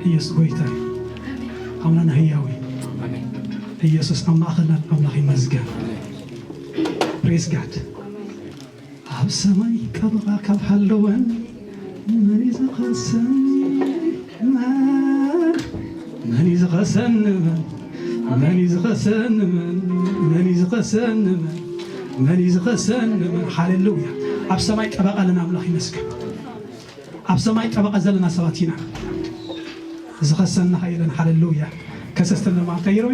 ኢየሱስ ጎይታ እዩ። ኣምላኽና ህያው እዩ። ኢየሱስ ኣብ ማእኸልና ኣምላኽ ይመስገን። Praise God። ኣብ ሰማይ ጠበቓ ካብ ሃለወን መን እዩ ዝኸሰኒ? መን መን እዩ ዝኸሰኒ? መን መን እዩ ዝኸሰኒ? መን መን እዩ ዝኸሰኒ? መን መን እዩ ዝኸሰኒ? መን ሃሌሉያ። ኣብ ሰማይ ጠበቓ ኣለና። ኣምላኽ ይመስገን። ኣብ ሰማይ ጠበቓ ዘለና ሰባት ኢና። ዝኸሰና ኸ የለን። ሃሌሉያ። ከሰስትና ድማ እንታይ ይረው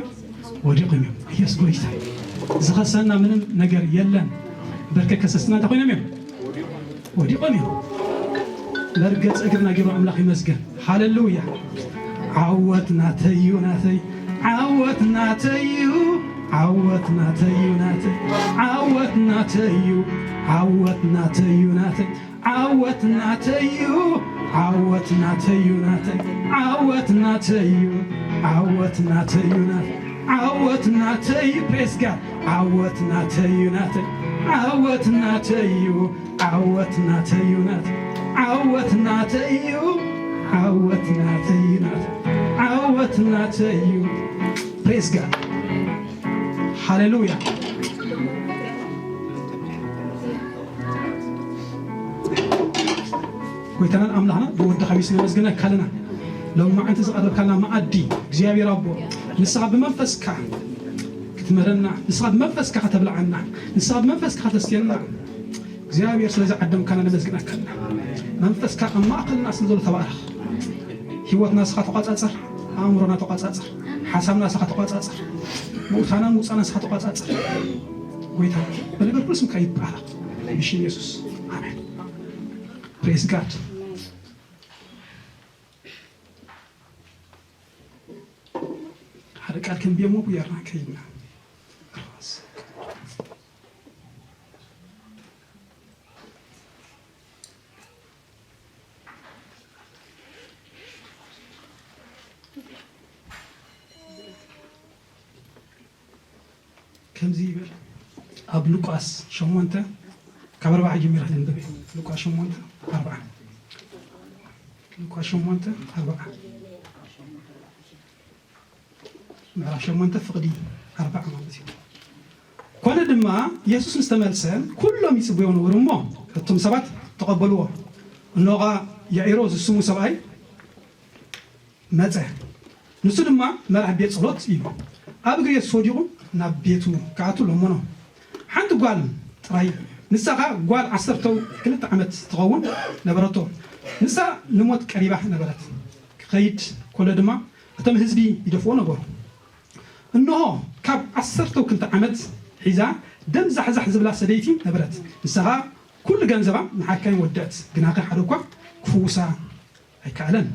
ወዲቖም እዮም። ኢየሱስ ጎይታ እዩ። ዝኸሰና ምንም ነገር የለን። በርከ ከሰስትና እንታይ ኮይኖም እዮም? ወዲቖም እዮም። መርገጽ እግርና ገይሩ ኣምላኽ ይመስገን። ሃሌሉያ። ዓወት ናተዩ ናተይ፣ ዓወት ናተዩ፣ ዓወት ናተዩ ናተይ፣ ዓወት ናተዩ፣ ዓወት ናተዩ ናተይ፣ ዓወት ናተዩ፣ ዓወት ናተዩ ናተይ፣ ዓወት ናተዩ፣ ዓወት ናተዩ ናተይ፣ ዓወት ናተዩ፣ praise God፣ ዓወት ናተዩ ናተይ፣ ዓወት ናተዩ፣ ዓወት ናተዩ ናተይ፣ ዓወት ናተዩ፣ ዓወት ናተዩ ናተይ፣ ዓወት ናተዩ፣ praise God፣ ሃሌሉያ። ጎይታናን ኣምላኽና ብወዲ ኸሚስ ነመስግነካ ኣለና። ሎም መዓንቲ ዝቐረብካልና መኣዲ እግዚኣብሔር ኣቦ፣ ንስኻ ብመንፈስካ ክትምህረና፣ ንስኻ ብመንፈስካ ከተብልዓና፣ ንስኻ ብመንፈስካ ከተስትየና፣ እግዚኣብሔር ስለ ዝዓደምካና ነመስግነካ ኣለና። መንፈስካ ኣብ ማእኸልና ስለ ዘሎ ተባረኽ። ህይወትና ንስኻ ተቋጻጸር፣ ኣእምሮና ተቋጻጸር፣ ሓሳብና ንስኻ ተቋጻጸር፣ ምውታና ምውጻና ንስኻ ተቋጻጸር። ጎይታ በነገር ኩሉ ስምካ ይባረኽ። ብሽም የሱስ ኣሜን። Praise God። ሓደ ቃል ከንብየሞ ጉያርና ከይድና ከምዚ ይብል ኣብ ሉቃስ ሸሞንተ ካብ ኣርባዓ ጀሚረ ክነንብብ እየ። ሉቃስ ሸሞንተ ኣርባዓ። ሉቃስ ሸሞንተ ኣርባዓ። ምዕራፍ ሸሞንተ ፍቕዲ ኣርባዓ ማለት እዩ። ኮነ ድማ የሱስ ምስ ተመልሰ ኩሎም ይጽበዩ ነበሩ እሞ እቶም ሰባት ተቐበልዎ። እንሆ ኸኣ ያኢሮ ዝስሙ ሰብኣይ መጸ። ንሱ ድማ መራሕ ቤት ጸሎት እዩ። ኣብ እግሪ የሱስ ወዲቑ ናብ ቤቱ ክኣቱ ለመኖ። ሓንቲ ጓል ጥራይ ንሳ ኸኣ ጓል ዓሰርተው ክልተ ዓመት ትኸውን ነበረቶ። ንሳ ንሞት ቀሪባ ነበረት። ክኸይድ ከሎ ድማ እቶም ህዝቢ ይደፍኦ ነበሩ። እንሆ ካብ ዓሰርተው ክልተ ዓመት ሒዛ ደም ዛሕዛሕ ዝብላ ሰበይቲ ነበረት። ንሳ ኸኣ ኩሉ ገንዘባ ንሓካይም ወደት፣ ግናኸ ሓደ እኳ ክፍውሳ ኣይከኣለን።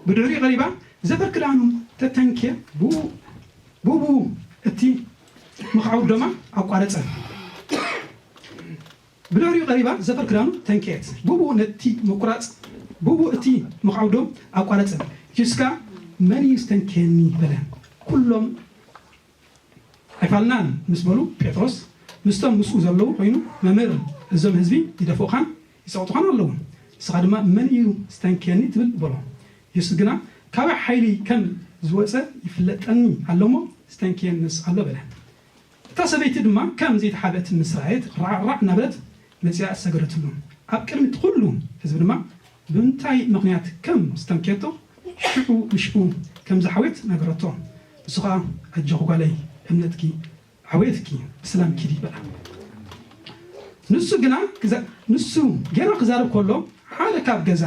ብድሕሪኡ ቀሪባ ዘፈር ክዳኑ ተተንኬ ብኡ ብኡ እቲ ምኽዓው ደማ ኣቋረጸ። ብድሕሪኡ ቀሪባ ዘፈር ክዳኑ ተንከየት። ብኡ ነቲ ምቁራጽ ብኡ እቲ ምኽዓው ደም ኣቋረጸ። የሱስ ከኣ መን እዩ ዝተንከየኒ በለ። ኩሎም ኣይፋልናን ምስ በሉ ጴጥሮስ ምስቶም ምስኡ ዘለዉ ኮይኑ መምህር እዞም ህዝቢ ይደፍኡኻን ይጸቕጡኻን ኣለዉ። ንስኻ ድማ መን እዩ ዝተንከየኒ ትብል በሎ። የሱስ ግና ካባይ ሓይሊ ከም ዝወጸ ይፍለጠኒ ኣሎ እሞ ዝተንከየንስ ኣሎ በለ። እታ ሰበይቲ ድማ ከም ዘይተሓብአት ምስ ረኣየት ራዕራዕ እናበለት መጺኣ ሰገደትሉ። ኣብ ቅድሚ እቲ ኹሉ ህዝቢ ድማ ብምንታይ ምኽንያት ከም ዝተንከየቶ ሽዑ ንሽዑ ከም ዝሓወየት ነገረቶ። ንሱ ኸኣ ኣጆኺ ጓለይ እምነትኪ ኣሕወየትኪ ብሰላም ኪዲ በላ። ንሱ ግና ክዛ- ንሱ ገና ክዛረብ ከሎ ሓደ ካብ ገዛ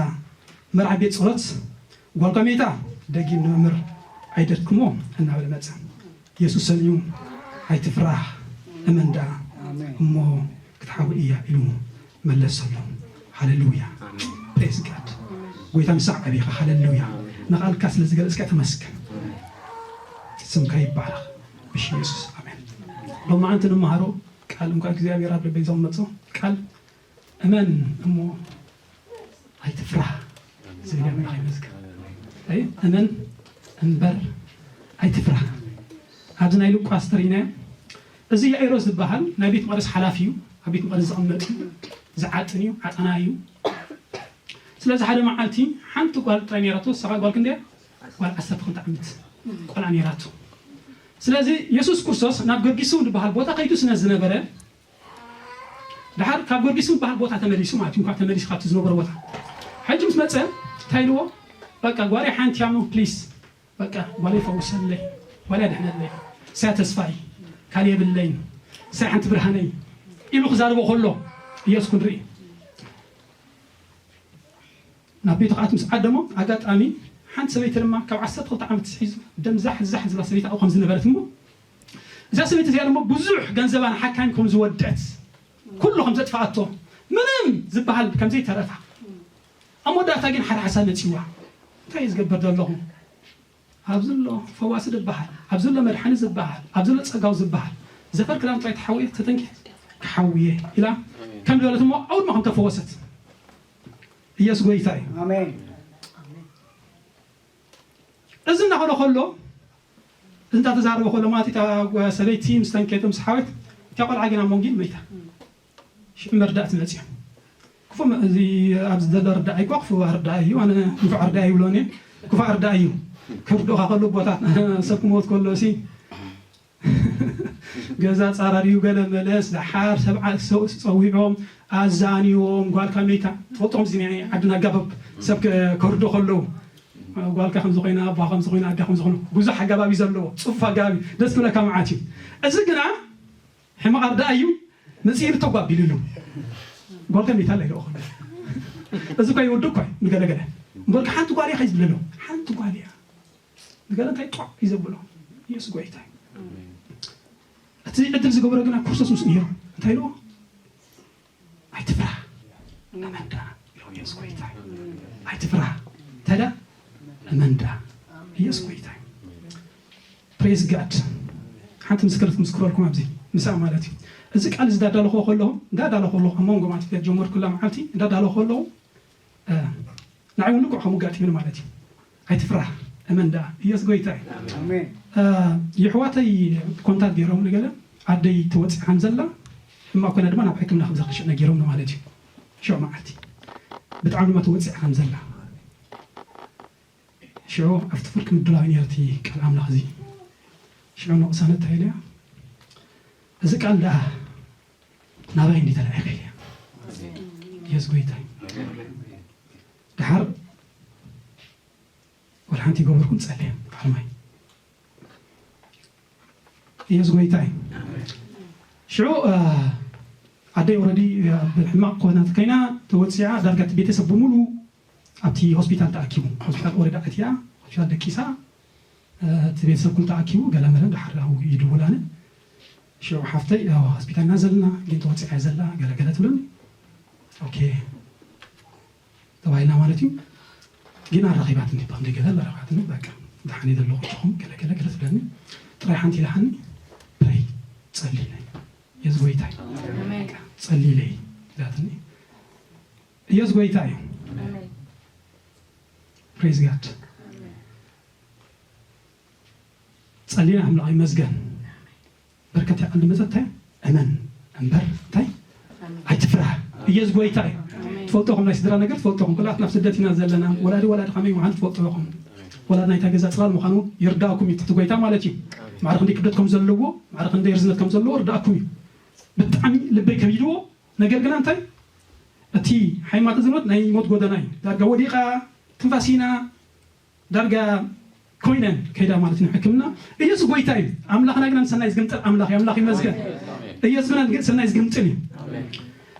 መራሕ ቤት ጸሎት ጓል ከመይታ ደጊም ንመምህር ኣይደድክሞ እናበለ መጸ። የሱስ ሰሚዑ ኣይትፍራህ እመን ደኣ እሞ ክትሓዊ እያ ኢሉ መለሰሎም። ሃሌሉያ። ፕሬዝ ጋድ። ጎይታ ምሳዕ ዓቢኻ። ሃሌሉያ። ንቓልካ ስለ ዝገለጽካ ተመስገን። ስምካ ይባረኽ። ብሽም የሱስ ኣሜን። ሎማዓንቲ ንመሃሮ ቃል እንኳ እግዚኣብሔር ኣብ ልበይ ዘመጾ ቃል እመን እሞ ኣይትፍራህ ዝብል ኣምላኽ ይመስገን። ኣይ እመን እምበር ኣይትፍራህ። ኣብዚ ናይ ሉቃስ ተሪእናዮ እዚ ያኢሮስ ዝበሃል ናይ ቤት መቕደስ ሓላፊ እዩ። ኣብ ቤት መቕደስ ዝቕመጥ እዩ፣ ዝዓጥን እዩ፣ ዓጣና እዩ። ስለዚ ሓደ መዓልቲ ሓንቲ ጓል ጥራይ ነይራቶ። እሳ ጓል ክንደያ? ጓል ዓሰርተ ክልተ ዓመት ቆልዓ ነይራቶ። ስለዚ የሱስ ክርስቶስ ናብ ገርጊሱ ዝበሃል ቦታ ከይዱ ስለ ዝነበረ፣ ድሓር ካብ ገርጊሱ ዝበሃል ቦታ ተመሊሱ ማለት እዩ። እንኳዕ ተመሊሱ ካብቲ ዝነበሮ ቦታ ሕጂ ምስ መፀ እንታይ ኢልዎ? በቃ ጓልየ ሓንቲ ያሞ ፕሊስ፣ በቃ ጓልየ ፈውሰለይ፣ ጓልየ ኣድሕነለይ፣ እሳያ ተስፋይ፣ ካልእ የብለይን፣ እሳያ ሓንቲ ብርሃነይ ኢሉ ክዛርቦ ከሎ ኢየሱስ ክንርኢ ናብ ቤቱ ክኣት ምስ ዓደሞ ኣጋጣሚ ሓንቲ ሰበይቲ ድማ ካብ ዓሰርተ ክልተ ዓመት ሒዙ ደም ዛሕ ዛሕ ዝብላ ሰበይቲ ኣብኡ ከም ዝነበረት እሞ እዛ ሰበይቲ እዚኣ ድማ ብዙሕ ገንዘባ ንሓካይም ከም ዝወደት ኩሉ ከም ዘጥፋኣቶ ምንም ዝበሃል ከም ዘይተረፋ ኣብ መወዳእታ ግን ሓደ ሓሳብ መፂዋ እንታይ እዩ ዝገብር ዘለኹ ኣብዚ ዘሎ ፈዋሲ ዝበሃል ኣብዚ ዘሎ መድሓኒ ዝበሃል ኣብዚ ዘሎ ፀጋው ዝበሃል ዘፈር ክዳን ጥራይ ተሓውየ ተተንኪ ክሓውየ ኢላ ከም ዝበለት እሞ ኣውድማ ከም ተፈወሰት ኢየሱስ ጎይታ እዩ። ኣሜን። እዚ እናኾነ ከሎ እዚ እንዳተዛረበ ከሎ ማለት እታ ሰበይቲ ምስ ተንከየት ምስ ሓወት እታ ቆልዓ ግን ኣብ መንጎ መይታ። ሽዑ መርዳእቲ መፅዮም። ክፉእ እዚ ኣብዚ ዘሎ ርዳእ እኮ ክፉእ ርዳእ እዩ። ኣነ ንፉዕ ርዳእ ይብሎን እየ። ክፉእ ርዳእ እዩ። ክርድኡኻ ከሎ ቦታት ሰብ ክሞት ከሎ ሲ ገዛ ፃራርዩ ገለ መለስ ደሓር ሰብዓ ሰብኡስ ፀዊዖም ኣዛንዮም ጓልካ መይታ ትፈልጦም እዚ ናይ ዓድና ኣጋባብ ሰብ ከርዶ ከለዉ ጓልካ ከምዚ ኮይና ኣቦኻ ከምዚ ኮይና ኣዳ ከምዚ ኮይኑ ብዙሕ ኣጋባብ እዩ ዘለዎ ፅፉፍ ኣጋባብ እዩ ደስ ክብለካ መዓት እዩ እዚ ግና ሕማቕ ኣርዳኣ እዩ መፅኢሉ ተጓቢሉ ኢሉ ጓልካ መይታ ኣላ ኢለዎ ከሎ እዚ እኳ ይወዱ እኳ ንገለገለ እምበርካ ሓንቲ ጓል እያ ከይ ዝብለሎ ሓንቲ ጓል እያ ንገለ እንታይ ጧዕ እዩ ዘብሎ ኢየሱስ ጎይታ እዩ እቲ ዕድል ዝገበሮ ግና ክርስቶስ ምስ ነይሩ እንታይ ኢልዎ ኣይትፍራ እመን ደኣ ኢልዎ ኢየሱስ ጎይታ እዩ ኣይትፍራ እንታይ ደኣ እመን ደኣ ኢየሱስ ጎይታ እዩ praise God ሓንቲ ምስክርት ምስክረልኩም ኣብዚ ምሳእ ማለት እዩ እዚ ቃል እዚ ዳዳለኹ ከለኹ እንዳዳለኹ ከለኹ ኣብ መንጎ ማለት ጀመርኩላ መዓልቲ እንዳዳለኹ ከለኹ ንዓይ እውን ልክዕ ከምኡ ኣጋጢሙኒ ማለት እዩ ኣይትፍራህ እመን ደኣ ኢየሱስ ጎይታ እዩ የሕዋተይ ኮንታት ገይሮም ንገለ ኣደይ ተወፂዓ ከም ዘላ ሕማቕ ኮይና ድማ ናብ ሕክምና ከም ዘኽሽእ ነጊሮም ማለት እዩ ሽዑ መዓልቲ ብጣዕሚ ድማ ተወፂዓ ከም ዘላ ሽዑ ኣብቲ ፍርቂ ምድላው ነርቲ ቃል ኣምላኽ እዚ ሽዑ ንቕሳነት እንታይ ኢለያ እዚ ቃል ደኣ ናባይ እንዲ ተላኢኸ ኢለያ የስ ጎይታይ ድሓር ወላ ሓንቲ ይገበርኩን ጸልየ ዓርማይ የስ ጎይታይ ሽዑ ኣደይ ኦረዲ ብሕማቕ ኮነት ከይና ተወፂዓ ዳርጋ እቲ ቤተሰብ ብምሉ ኣብቲ ሆስፒታል ተኣኪቡ ሆስፒታል ኦረዲ ኣትያ ሆስፒታል ደቂሳ እቲ ቤተሰብ ኩሉ ተኣኪቡ ገለ መለ ድሓር ይድውላነ ሽዑ ሓፍተይ ሆስፒታል ኢና ዘለና ግን ተወፂዓ ዘላ ገለ ገለ ትብለኒ ኦኬ ተባሂልና ማለት እዩ ግን ኣራኺባትኒ ብክንደይ ገለ ኣራኺባትኒ በቃ ደሓን ዘለኹ ኹም ገለ ገለ ገለ ትብለኒ ጥራይ ሓንቲ ኢላሓኒ ፕረይ ጸሊነ የዝ ጎይታይ ጸሊለይ ኢላትኒ ኢየሱስ ጎይታ እዩ። Praise God። ጸሊና ኣምላኽ ይመስገን። በርከት ያለ መጸት እመን እምበር እንታይ ኣይትፍራህ። ኢየሱስ ጎይታ እዩ። ትፈልጦኹም ናይ ስድራ ነገር ትፈልጦኹም። ኩላትና ኣብ ስደት ኢና ዘለና። ወላዲ ወላዲ ከመይ ምዃኑ ትፈልጡ ኢኹም። ወላድ ናይታ ገዛ ጽላል ምዃኑ ይርዳእኩም እዩ። ትሕቲ ጎይታ ማለት እዩ። ማዕረ ክንደይ ክብደት ከም ዘለዎ፣ ማዕረ ክንደይ ርዝነት ከም ዘለዎ ይርዳእኩም እዩ። ብጣዕሚ ልበይ ከቢድዎ ነገር ግና እንታይ እቲ ሓይማተ ዝኖት ናይ ሞት ጎደና እዩ ዳርጋ ወዲቓ ትንፋሲና ዳርጋ ኮይነን ከይዳ ማለት ነው ሕክምና ኢየሱስ ጎይታ እዩ ኣምላኽና ግና ሰናይ ዝግምጥል ኣምላኽ እዩ ኣምላኽ ይመስገን ኢየሱስ ግና ግን ሰናይ ዝግምጥል እዩ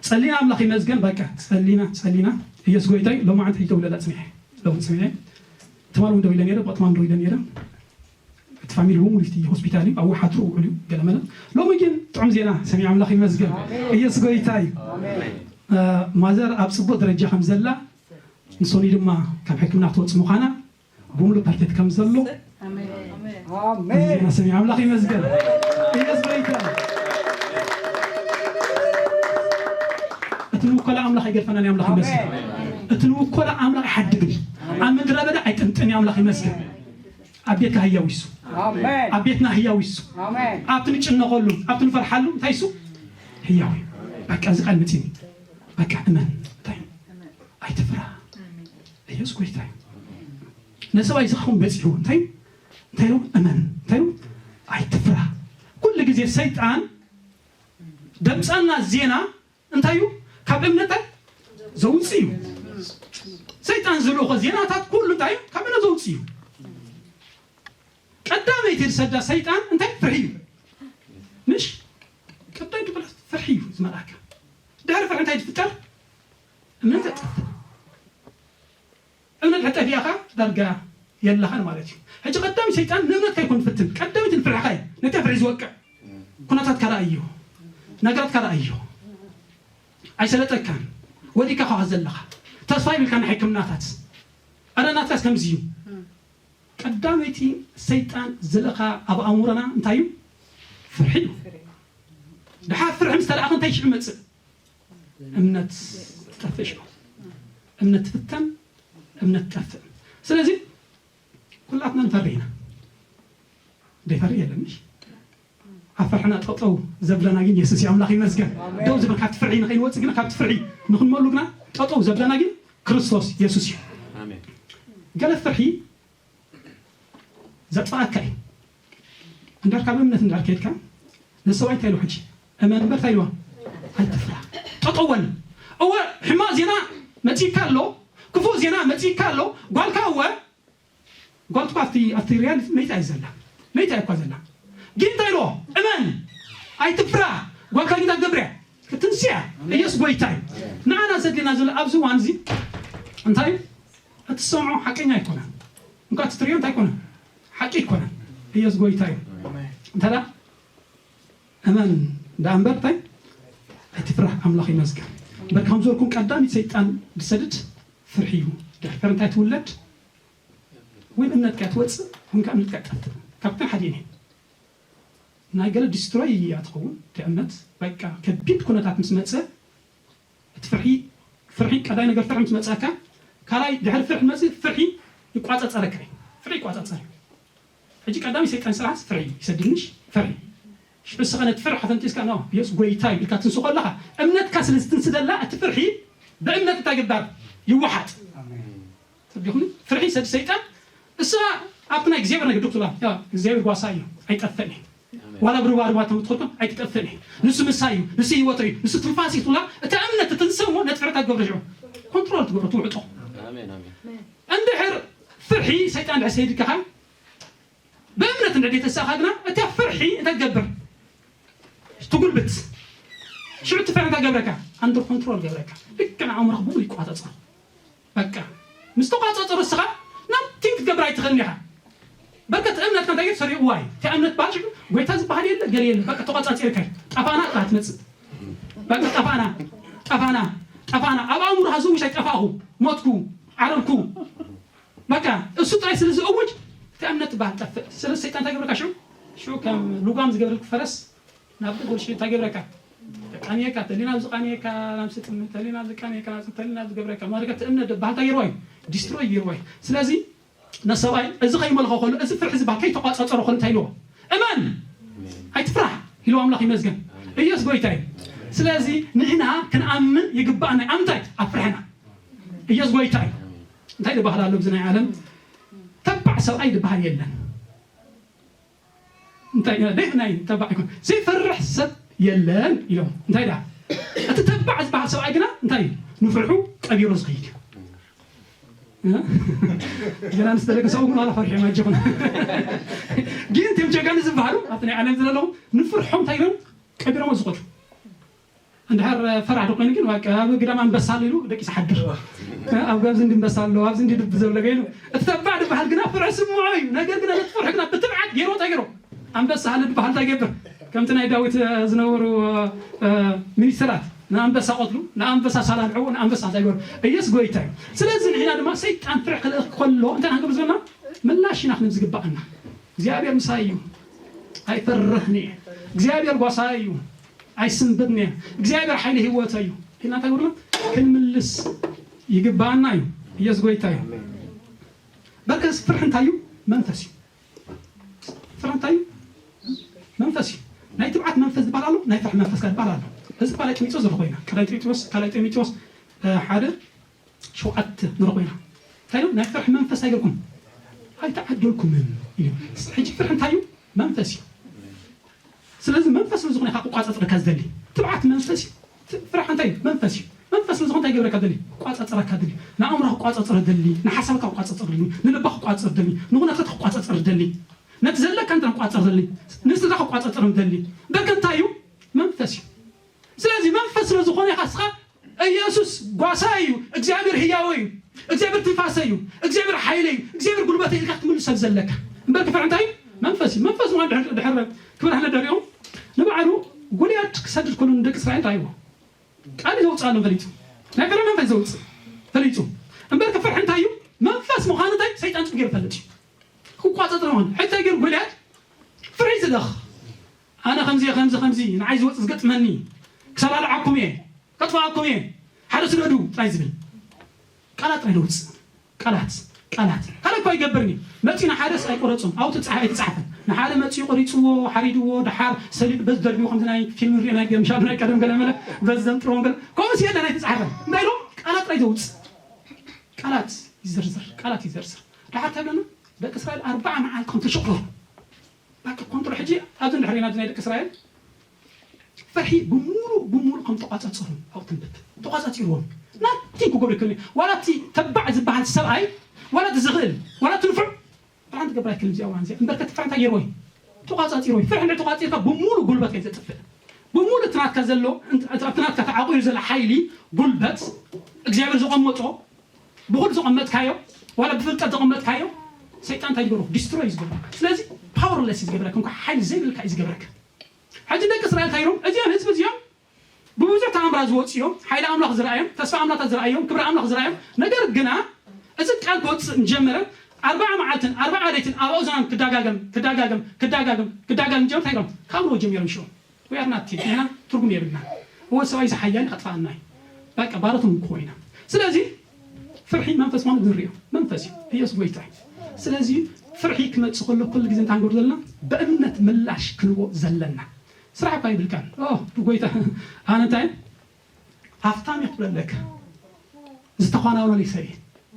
ጸሊና ኣምላኽ ይመስገን በቃ ጸሊና ጸሊና ኢየሱስ ጎይታ እዩ ሎማዓንቲ ይደውለላ ጽኒሐ ሎም ጽኒሐ ትማል እውን ደው ኢለ ነይረ ብቅትማን ደው ኢለ ነይረ እቲ ፋሚሊ እውን ውልቲ ሆስፒታል እዩ ኣብ ወሓትሩ ውዕል እዩ ገለመለ ሎሚ ግን ጥዑም ዜና ሰሚዕ ኣምላኽ ይመስገን ኢየሱስ ጎይታ እዩ ማዘር ኣብ ፅቡቅ ደረጃ ከም ዘላ ንሶኒ ድማ ካብ ሕክምና ክትወፅ ምዃና ብምሉ ፓርቴት ከም ዘሎ ዜና ሰሚዕ ኣምላኽ ይመስገን ኢየሱስ ጎይታ እቲ ንውኮላ ኣምላኽ ኣይገድፈናን ኣምላኽ ይመስገን እቲ ንውኮላ ኣምላኽ ኣይሓድግን ኣብ ምድረ በዳ ኣይጥንጥን ኣምላኽ ይመስገን ኣብ ቤትካ ህያው ይሱ ኣብ ቤትና ህያው ይሱ ኣብቲ ንጭነቐሉ ኣብቲ ንፈርሓሉ እንታይ ይሱ ህያው እዩ በቃ እዚ ቃል መፂኒ በቃ እመን እንታይ ኣይትፍራ የሱስ ጎይታ እዩ። ነሰብኣይ ዝኸውን በጺሑ እንታይ እንታይ ኢሎም? እመን። እንታይ ኢሎም? ኣይትፍራ። ኩሉ ግዜ ሰይጣን ደምጻልና ዜና እንታይ እዩ? ካብ እምነት ዘውጽእ እዩ። ሰይጣን ዝልእኾ ዜናታት ኩሉ እንታይ እዩ? ካብ እምነት ዘውጽእ እዩ። ቀዳመይቲ ዝሰዳ ሰይጣን እንታይ? ፍርሒ እዩ። ምሽ ቀዳይ ድበለ ፍርሒ እዩ ዝመልኣካ። ድሕሪ ፍርሒ እንታይ ዝፍጠር? እምነት ይጠፍእ። እምነት ሕጠፊያኻ ዳርጋ የለኻን ማለት እዩ። ሕጂ ቀዳሚ ሰይጣን ንእምነትካ ይኮን ፈትን ቀዳሚት ንፍርሕኻ እዩ። ነቲ ፍርሒ ዝወቅዕ ኩነታትካ ረኣዮ፣ ነገራትካ ረኣዮ። ኣይሰለጠካን። ወዲካ ኻ ዘለኻ ተስፋ ይብልካ ናይ ሕክምናታት። ኣረ ናትካስ ከምዚ እዩ። ቀዳመይቲ ሰይጣን ዝልእኻ ኣብ ኣእምሮና እንታይ እዩ? ፍርሒ እዩ። ድሓር ፍርሒ ምስ ተለኣኸ እንታይ ሽዑ መጽእ? እምነት ትጠፍእ ሽዑ። እምነት ትፍተን፣ እምነት ትጠፍእ። ስለዚ ኩላትና ንፈሪ ኢና። ዘይፈሪ የለን። እሺ፣ ኣብ ፍርሕና ጠጠው ዘብለና ግን የሱስ እዩ። ኣምላኽ ይመስገን። ደው ዝብል ካብቲ ፍርሒ ንኸይንወጽእ ግና ካብቲ ፍርሒ ንኽንመሉ ግና ጠጠው ዘብለና ግን ክርስቶስ የሱስ እዩ። ኣሜን። ገለ ፍርሒ ዘጥፍኣካ እዩ። እንድሕር ካብ እምነት እንድሕር ከይድካ ንሰብኣይ እንታይ ኢልዎ ሕጂ? እመን እምበር እንታይ ኢልዎ? ኣይትፍራ። ጠጠው በል። እወ ሕማቕ ዜና መጺእካ ኣሎ፣ ክፉእ ዜና መጺእካ ኣሎ። ጓልካ እወ ጓልትኳ ኣብቲ ኣብቲ ሪያል መይታ እዩ ዘላ መይታ እኳ ዘላ ግን እንታይ ኢልዎ? እመን ኣይትፍራ። ጓልካ ጌታ ገብርያ ክትንስያ ኢየሱስ ጎይታ እዩ። ንዓና ዘድልና ዘሎ ኣብዚ እዋን እዚ እንታይ እዩ? እትሰምዖ ሓቀኛ ኣይኮነን። እንኳ እቲ ትሪኦ እንታይ ኣይኮነን? ሓቂ ኣይኮነን። ኢየሱስ ጎይታ እዩ። እንተ ደኣ እመን ደኣ እምበር እንታይ ኣይትፍራህ፣ ኣምላኽ ይመስገን። እምበር ከም ዝበልኩም ቀዳሚት ሰይጣን ዝሰድድ ፍርሒ እዩ። ድሕር እንታይ ትውለድ? ወይ እምነትካ ትወፅእ ወይ ከዓ እምነትካ ትጠፍእ። ካብተን ሓዲኤን እየን። ናይ ገለ ዲስትሮይ እያ ትኸውን እቲ እምነት። በቃ ከቢድ ኩነታት ምስ መፀ እቲ ፍርሒ ፍርሒ ቀዳይ ነገር ፍርሒ ምስ መጻካ ካልኣይ ድሕሪ ፍርሒ መጽእ ፍርሒ ይቋጻጸረካ እዩ። ፍርሒ ይቋጻጸር እዩ። ሕጂ ቀዳሚ ሰይጣን ስራሕስ ፍርሒ ይሰድንሽ ፍርሒ ሽዑ ስኸ ነቲ ፍርሒ ኣፈንጢስካ ኖ የሱስ ጎይታ እዩ ኢልካ ትንሱ ከለኻ እምነትካ ስለ ዝትንስደላ እቲ ፍርሒ ብእምነት እንታይ ግባር ይወሓጥ ተቢኹኒ ፍርሒ ሰድ ሰይጣን እሳ ኣብቲ ናይ እግዚኣብሔር ነገር ዶክተር እግዚኣብሔር ጓሳ እዩ ኣይጠፍእን እዩ ዋላ ብርባርባ ተምትኾልኩም ኣይትጠፍእን እዩ ንሱ ምሳ እዩ ንሱ ህይወት እዩ ንሱ ትንፋስ እዩ ትብላ እቲ እምነት ትንሰሞ ነቲ ፍርሒ ትገብሮ ሽዑ ኮንትሮል ትገብሮ ትውዕጦ ኣሜን ኣሜን እንድሕር ፍርሒ ሰይጣን ድሕር ሰይድካኻ ብእምነት እንድሕር ተሳኻ ግና እቲ ፍርሒ እንታይ ትገብር ትጉልብት ሽዑ እቲ ፍርሒ እንታይ ገብረካ ኣንደር ኮንትሮል ገብረካ ልክዕ ኣእምሮኽ ብሙሉ ይቋጸጸር በቃ ምስ ተቋጻጸሩ እስኻ ናብቲ ክትገብር ኣይትኽእልን ኢኻ በቃ እቲ እምነትካ እንታይ ሰሪቑዋ እዩ እቲ እምነት ባጭ ጎይታ ዝበሃል የለ ገለ የለ በቃ ተቋጻጺርካ እዩ ጠፋና ጥራ ትመጽእ በቃ ጠፋና ጠፋና ጠፋና ኣብ ኣእምሮኻ ዝውሽ ኣይጠፋኹ ሞትኩ ዓረብኩ በቃ እሱ ጥራይ ስለ ዝእውጅ እቲ እምነት ትበሃል ጠፍእ ስለ ሰይጣን እንታይ ገብረካ ሽዑ ሽዑ ከም ልጓም ዝገብረልኩ ፈረስ ናብ ደጎል ሽዑ እንታይ ገብረካ ቃንየካ ተሊና ኣብዚ ቃንየካ ናብ ስጥሚ ተሊና ኣብዚ ቃንየካ ናብ ተሊና ኣብዚ ገብረካ ማለት እቲ እምነት ደባህል እንታይ ገይርዋ እዩ ዲስትሮይ ገይርዋ እዩ ስለዚ ነሰብኣይ እዚ ከይመልኾ ከሎ እዚ ፍርሒ ዝበሃል ከይተቋጸጸሮ ከሎ እንታይ ኢልዎ እመን ኣይትፍራሕ ኢልዎ ኣምላኽ ይመስገን ኢየሱስ ጎይታ እዩ ስለዚ ንሕና ክንኣምን ይግባኣና ኣብ ምንታይ ኣብ ፍርሕና ኢየሱስ ጎይታ እዩ እንታይ ዝበሃል ኣሎ ኣብዚ ናይ ዓለም ተባዕ ሰብኣይ ዝበሃል የለን እንታይ ደይ ናይ ተባዕ ይኮን ዘይፈርሕ ሰብ የለን ኢሎም እንታይ ዳ እቲ ተባዕ ዝበሃል ሰብኣይ ግና እንታይ ንፍርሑ ቀቢሩ ዝኸይድ እዩ ገና ንስተደገ ሰው ግን ኣላ ፈርሒ ማጅኹን ግን ቴም ጀጋኒ ዝበሃሉ ኣብቲ ናይ ዓለም ዘለለዉ ንፍርሖም እንታይ ኢሎም ቀቢሮም ዝኸዱ እንድሕር ፈራሕ ዶ ኮይኑ ግን በቃ ኣብ ግዳም ኣንበሳ ኣሎ ኢሉ ደቂሱ ሓድር ኣብ ኣብዚ እንዲ ኣንበሳ ኣሎ ኣብዚ እንዲ ድቢ ዘሎ ገይሉ እቲ ተባዕ ዝበሃል ግና ፍርሒ ስምዖ እዩ ነገር ግና ነቲ ፍርሒ ግና ብትብዓት ገይሮ እንታይ ገይሮ ኣንበሳ ሃለ ዝበሃል እንታይ ገብር ከምቲ ናይ ዳዊት ዝነበሩ ሚኒስትራት ንኣንበሳ ቆትሉ ንኣንበሳ ሳላልዕዎ ንኣንበሳ እንታይ ገሩ ኢየሱስ ጎይታ እዩ ስለዚ ንሕና ድማ ሰይጣን ፍርሒ ክልእኽ ከሎ እንታይ ክንገብር ዘለና ምላሽ ኢና ክንብ ዝግባኣና እግዚኣብሔር ምሳይ እዩ ኣይፈርህን እየ እግዚኣብሔር ጓሳይ እዩ ኣይስንብድን እየ እግዚኣብሔር ሓይሊ ህይወተ እዩ ኢልና እንታይ ግብርና ክንምልስ ይግባኣና እዩ ኢየሱስ ጎይታ እዩ በርከስ ፍርሒ እንታይ እዩ መንፈስ እዩ ፍርሒ እንታይ እዩ መንፈስ እዩ ናይ ትብዓት መንፈስ ዝበሃል ኣሎ ናይ ፍርሒ መንፈስ ዝበሃል ኣሎ እዚ ካልኣይ ጢሞቴዎስ ዝረኾ ኢና ካልኣይ ጢሞቴዎስ ካልኣይ ጢሞቴዎስ ሓደ ሸውዓተ ንረኾ ኢና እንታይ ኢሎም? ናይ ፍርሒ መንፈስ ኣይገርኩም ኣይተዓደልኩምን እዩ። ሕጂ ፍርሒ እንታይ እዩ? መንፈስ እዩ። ስለዚ መንፈስ ስለ ዝኾነ ኢኻ ክቋጻጸረካ ዝደሊ። ትብዓት መንፈስ እዩ። ት-፣ ፍርሒ እንታይ እዩ? መንፈስ እዩ። መንፈስ ስለ ዝኾነ እንታይ ይገብረካ ደሊ? ክቋጻጸረካ ደሊ። ንኣእምሮኻ ክቋጻጸር ደሊ፣ ንሓሳብካ ክቋጻጸር ደሊ፣ ንልብኻ ክቋጻጸር ደሊ፣ ንኹነታትካ ክቋጻጸር ደሊ፣ ነቲ ዘለካ እንተ ክቋጻጸር ደሊ፣ ንስድራኻ ክቋጻጸር ደሊ። በቃ እንታይ እዩ? መንፈስ እዩ። ስለዚ መንፈስ ስለ ዝኾነ ኢኻ እስኻ ኢየሱስ ጓሳ እዩ፣ እግዚኣብሔር ህያወ እዩ፣ እግዚኣብሔር ትንፋሰ እዩ፣ እግዚኣብሔር ሓይለ እዩ፣ እግዚኣብሔር ጉልበተ ኢልካ ክትምልሶ ሰብ ዘለካ። እምበር ክፍርሒ እንታይ እዩ? መንፈስ እዩ። መንፈስ ምዃን ድሕር-፣ ድሕር ክብርሃነ ደሪኡ ንባዕሉ ጎልያድ ክሰድድ ከሎ ንደቂ እስራኤል እንታይ ይዎ? ቃል ዘውፅኣሎም ፈሊጡ። ናይ ፍረ መንፈስ ዘውፅእ ፈሊጡ። እምበር ክፍርሒ እንታይ እዩ? መንፈስ ምዃኑ እንታይ ሰይጣን ጽጌር ይፈልጥ እዩ። ክቋጸጥር ምዃኑ። ሕጂ እንታይ ገይሩ ጎልያድ? ፍርሒ ዝደኽ። ኣነ ከምዚ እየ፣ ከምዚ፣ ከምዚ፣ ንዓይ ዝወጽእ ዝገጥመኒ። ክሰላልዓኩም እየ፣ ከጥፍኣኩም እየ። ሓደ ስደዱ ጥራይ ዝብል። ቃላት ጥራይ ደውጽእ። ቃላት፣ ቃላት። ካልእ እኮ ኣይገብርን እዩ። መጺኡ ንሓደስ ኣይቆረጾም። ኣብኡ ትጽሓፍ ኣይትጽሓፍን። ንሓደ መጺኡ ቆሪጽዎ፣ ሓሪድዎ፣ ደሓር ሰሊጡ በዚ ደርቢዎ ከምዚ ናይ ፊልም ንሪኦ ናይ ገምሻሉ ናይ ቀደም ገለ መለ በዚ ዘንጥሮም ገለ። ከምኡስ የለን ኣይትጽሓፍን። እንታይ ኢሎም? ቃላት ጥራይ ዘውጽእ። ቃላት ይዘርዝር፣ ቃላት ይዘርዝር። ደሓር እንታይ ብለና? ደቂ እስራኤል ኣርብዓ መዓልቲ ከም ተሸቕሮም። በቃ ኮንትሮ ሕጂ ኣብዚ እንድሕር ኢና ናይ ደቂ እስራኤል ፍርሒ ብሙሉእ ብሙሉእ ከም ተቋጻጸሩ ኣብኡ ትንብብ። ተቋጻጺርዎም። ናቲንግ ክገብሩ ይክእሉ። ዋላ እቲ ተባዕ ዝበሃል ሰብኣይ፣ ዋላ እቲ ዝኽእል፣ ዋላ እቲ ንፉዕ፣ ብርሃን ትገብር ኣይክእልን እዚኣ እዋን እዚኣ። እምበር ከቲ ፍርሒ እንታይ ገይርዎ እዩ? ተቋጻጺርዎ እዩ። ፍርሒ እንድሕር ተቋጺርካ ብሙሉእ ጉልበት እዩ ዘጥፍእ። ብሙሉእ እቲ ናትካ ዘሎ፣ እቲ ናትካ ተዓቂሩ ዘሎ ሓይሊ፣ ጉልበት፣ እግዚኣብሔር ዘቐመጦ፣ ብኹሉ ዘቐመጥካዮ፣ ዋላ ብፍልጠት ዘቐመጥካዮ፣ ሰይጣን እንታይ ይገብሮ? ዲስትሮይ እዩ ዝገብሮ። ስለዚ ፓወርለስ እዩ ዝገብረካ፣ እንኳ ሓይሊ ዘይብልካ እዩ ዝገብረካ። ሕጂ ደቂ እስራኤል እንታይ ኢሎም? እዚኦም ህዝቢ እዚኦም ብብዙሕ ተኣምራት ዝወፁ እዮም፣ ሓይሊ ኣምላኽ ዝረኣዮም፣ ተስፋ ኣምላኽ ዝረኣዮም፣ ክብሪ ኣምላኽ ዝረኣዮም። ነገር ግና እዚ ቃል ክወፅእ እንጀመረ፣ ኣርባዓ መዓልትን ኣርባዓ ለይትን ኣብ ኣእዛኖም ክዳጋገም ክዳጋገም ክዳጋገም ክዳጋገም ጀመረ። እንታይ ኢሎም? ካብ ሮ ጀሚሮም ሽዑ We are not team። ንሕና ትርጉም የብልና። እወ ሰብኣይ ዝሓያል ከጥፋኣና እዩ። በቃ ባሮት ንኮ ኢና። ስለዚ ፍርሒ መንፈስ ማለት ንሪኦ መንፈስ እዩ። ኢየሱስ ጎይታ እዩ። ስለዚ ፍርሒ ክመጽእ ከሎ ኩሉ ግዜ እንታይ ንገብር ዘለና? ብእምነት ምላሽ ክንቦ ዘለና። ስራሕ እኳ ይብልካን። ኦ፣ ብጎይታ ኣነ እንታይ ሃፍታም እየ ክትብለለካ። ዝተኳናወነለይ ሰብ እየ።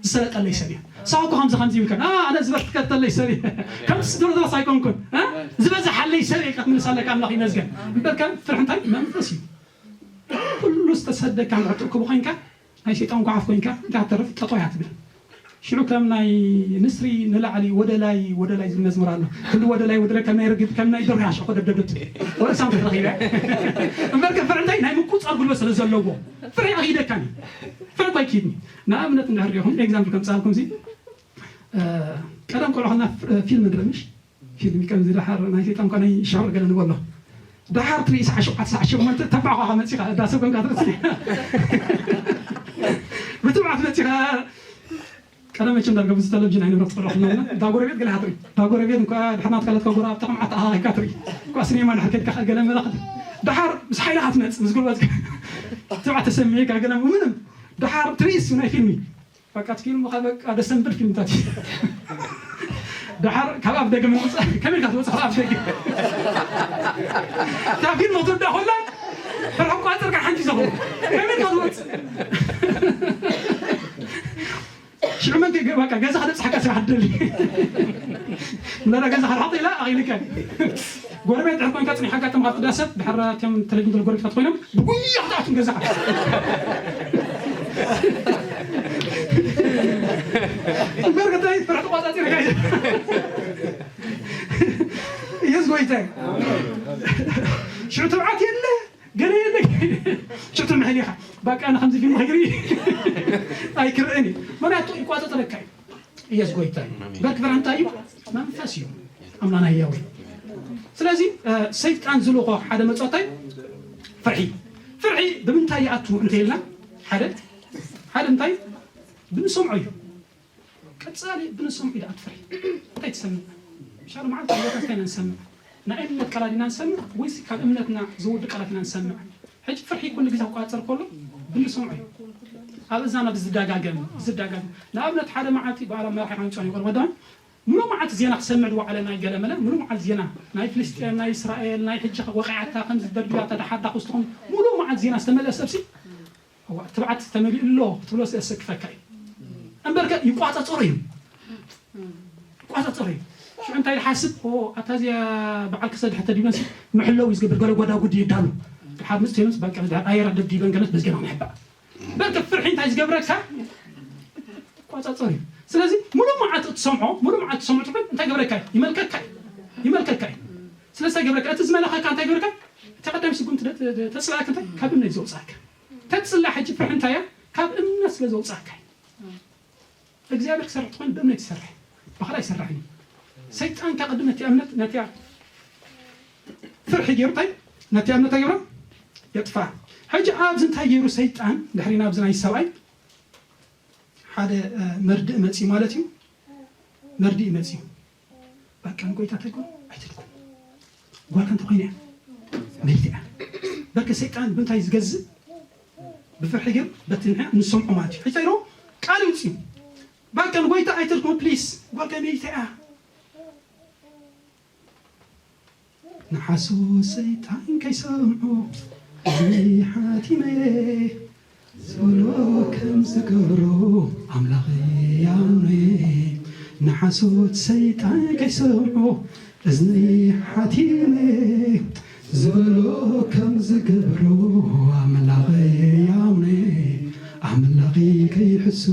ዝሰለጠለይ ሰብ እየ። ሳው እኮ ከምዚ ከምዚ ይብልካ። ኣ፣ ኣነ ዝበርትከተለይ ሰብ እየ። ከምዚ ዝደረደረስ ኣይኮንኩን። እ? ዝበዝሓለይ ሰብ እየ ክትምልስ ኣለካ ኣምላኽ ይመስገን። እምበር ከም ፍርሒ እንታይ መንፈስ እዩ። ኩሉ ዝተሰደካ ምዕጥር ክቡ ኮይንካ ናይ ሰይጣን ጓሓፍ ኮይንካ እንታይ ትተርፍ ጠጦ እያ ትብል። ሽዑ ከም ናይ ንስሪ ንላዕሊ ወደ ላይ ወደ ላይ ዝብል መዝሙር ኣሎ። ክንዲ ወደ ላይ ወደ ላይ ከም ናይ ርግብ ከም ናይ ደርሆ ያሸ ኮ ደብደብደብ ትብል። ወደ ሳም ተረኺበ። እምበር ከም ፍርሒ እንታይ ናይ ምቁጻር ጉልበት ስለ ዘለዎ ፍርሒ ኣይደካን እዩ። ፍርሒ እኮ ኣይኪድን እዩ። ንኣብነት እንድሕር ዲኹም ኤግዛምፕል ከምጻልኩም ዚ ቀደም ቆልዑ ከለና ፊልም ንርኢ ምሽ ፊልም ከምዚ ደሓር ናይ ሰይጣን ኮነ ይሻወር ገለ ንበሎ። ደሓር ትርኢ ሰዓት ሸውዓተ ሰዓት ሸሞንተ ተባዕኳ መጺኻ እዳ ሰብ ኮንካ ትርኢ። ብትብዓት መጺኻ ቀደም መቸም ዳርጋ ብዙ ተለቪዥን ኣይነበረ ትፈልጦ ኩልና እዳ ጎረቤት ገለ ሃትሪ እዳ ጎረቤት እንኳ ድሕር ናትካ ለትካ ጎራ ኣብታ ከምዓት ኣሃ ኢካ ትርኢ። እኳ ሲኔማ ድሕር ከድካ ገለ መለኽቲ ደሓር ምስ ሓይልኻ ትመጽእ ምስ ጉልበትካ ትብዓት ተሰሚዕካ ገለ ምንም ደሓር ትርኢ እሱ ናይ ፊልሚ በቃ እቲ ፊልም ኸ በቃ ደስ ዘብል ፊልምታት እዩ። ደሓር ካብ ኣፍ ደገ ምውፃእ ከመይ ኢልካ ትወፅእ ካብ ኣፍ ደገ? እታ ፊልም ክትወዳእ ከላ ሕርሕር ቋፅርካ ሓንቲ ዘኹ ከመይ ኢልካ ትወፅእ? ሽዑ መን ከ በቃ ገዛ ክደብፅሓካ ስራሕ ትደሊ። ምናዳ ገዛ ክርሕቕ ኢላ ኣኺልካ ጎረቤት ድሕር ኮንካ ጽኒሓ ኣጋጥምካ ትዳ ሰብ ድሕር እቶም ተለቪዥን ዘሎ ጎረቤትካ ትኾይኖም ብጉያ ክትኣቱን ገዛኻ እምበር ከታይ ፍርሒ ተቋጻጺርካ እዩ። ኢየሱስ ጎይታ እዩ። ሽዑ ትብዓት የለ ገለ የለ ሽዑ ትምሕል ኢኻ በቃ ንከምዚ ፊልም ከይርኢ ኣይክርእን እዩ። ምክንያቱ ይቋጸጸለካ እዩ። ኢየሱስ ጎይታ እዩ። በክብር እንታይ እዩ? መንፈስ እዩ። ኣምላና ህያው እዩ። ስለዚ ሰይጣን ዝልኾ ሓደ መጻታይ ፍርሒ ፍርሒ ብምንታይ ይኣቱ እንተ ኢልና ሓደ ሓደ እንታይ ብንሰምዖ እዩ። ቀጻሊ ብንሰምዖ እዩ ዝኣቱ ፍርሒ። እንታይ ትሰምዕ? ሻሎ መዓልቲ ኣቦታት እንታይ ኢና ንሰምዕ? ናይ እምነት ቃላት ኢና ንሰምዕ ወይስ ካብ እምነትና ዝውድእ ቃላት ኢና ንሰምዕ? ሕጂ ፍርሒ ኩሉ ግዜ ክቋጸር ከሎ ብንሰምዖ እዩ። ኣብ እዛና ብዝደጋገም ብዝደጋገም ንኣብነት ሓደ መዓልቲ በዓል መራሒ ሓንጫ ይቆል ወዳን ሙሉ መዓልቲ ዜና ክሰምዕ ዝወዓለ ናይ ገለመለ ሙሉ መዓልቲ ዜና ናይ ፍልስጤም ናይ እስራኤል ናይ ሕጂ ወቂዓታ ከም ዝደርቢያታ ደሓር ዳኹስትኹም ሙሉ መዓልቲ ዜና ዝተመልአ ሰብሲ እዋ ትብዓት ተመሊኡ ኣሎ ክትብሎ ዘሰክፈካ እዩ። እምበርከ ይቋጻጸሮ እዩ። ይቋጻጸሮ እዩ። ሽዑ እንታይ ይሓስብ? "ኦ፣ ኣታ እዚኣ በዓል ክሰድ ሕተ ዲበንሲ ምሕለው እዩ ዝገብር፣ ገለ ጓዳ ጉድ ይዳሉ። ድሓር ምጽ ተይመስ በቃ፣ ድሓር ኣየር ደብዲበን ገለስ በዝገና ንሕባእ." እምበርከ ፍርሒ እንታይ ዝገብረካ? ይቋጻጸር እዩ። ስለዚ ሙሉእ መዓልቲ እትሰምዖ፣ ሙሉእ መዓልቲ እትሰምዖ ጥዑም እንታይ ገብረካ እዩ? ይመልከካ እዩ። ይመልከካ እዩ። ስለዚ እንታይ ገብረካ? እቲ ዝመለኸካ እንታይ ገብረካ? እቲ ቀዳሚ ስጉምቲ ደ-፣ ደ-፣ ተጽላእካ እንታይ? ካብ እምነት ዘውጻእካ። ተጽላ ሕጂ ፍርሒ እንታይ እያ? ካብ እምነት ስለ ዘውጻእካ እዩ። እግዚኣብሔር ክሰርሕ ተኾይኑ ብእምነት ይሰርሕ። ብኻልእ ኣይሰርሕን እዩ። ሰይጣን ከቕድም ነቲ እምነት፣ ነቲ ፍርሒ ገይሩ እንታይ? ነቲ እምነት እንታይ ገብሮ? የጥፋ። ሕጂ ኣብዚ እንታይ ገይሩ ሰይጣን? ድሕሪ ናብዚ ናይ ሰብኣይ ሓደ፣ እ፣ መርድእ መጺኡ ማለት እዩ። መርድእ መጺኡ። በቃ ንጎይታ እንታይ ኮን? ኣይትልኩም። ጓልካ እንተኾይነ እያ። መይተ እያ። በቃ ሰይጣን ብምንታይ ዝገዝእ? ብፍርሒ ግን በቲ ንሕና ንሰምዖ ማለት እዩ። ሕጂ እንታይ ኢሉ? ቃል ይውጽእ እዩ። በቃ ንጎይታ ኣይትልኩም ፕሊስ። ጓልካ መይተ እያ። ንሓሶት ሰይጣን ከይሰምዖ እዝነይ ሓቲመ ዝብሎ ከም ዝገብሮ ኣምላኸይ ያምነ። ንሓሶት ሰይጣን ከይሰምዖ እዝነይ ሓቲመ ዝብሎ ከም ዝገብሮ ኣምላኸይ ያምነ። ኣምላኸይ ከይሕሱ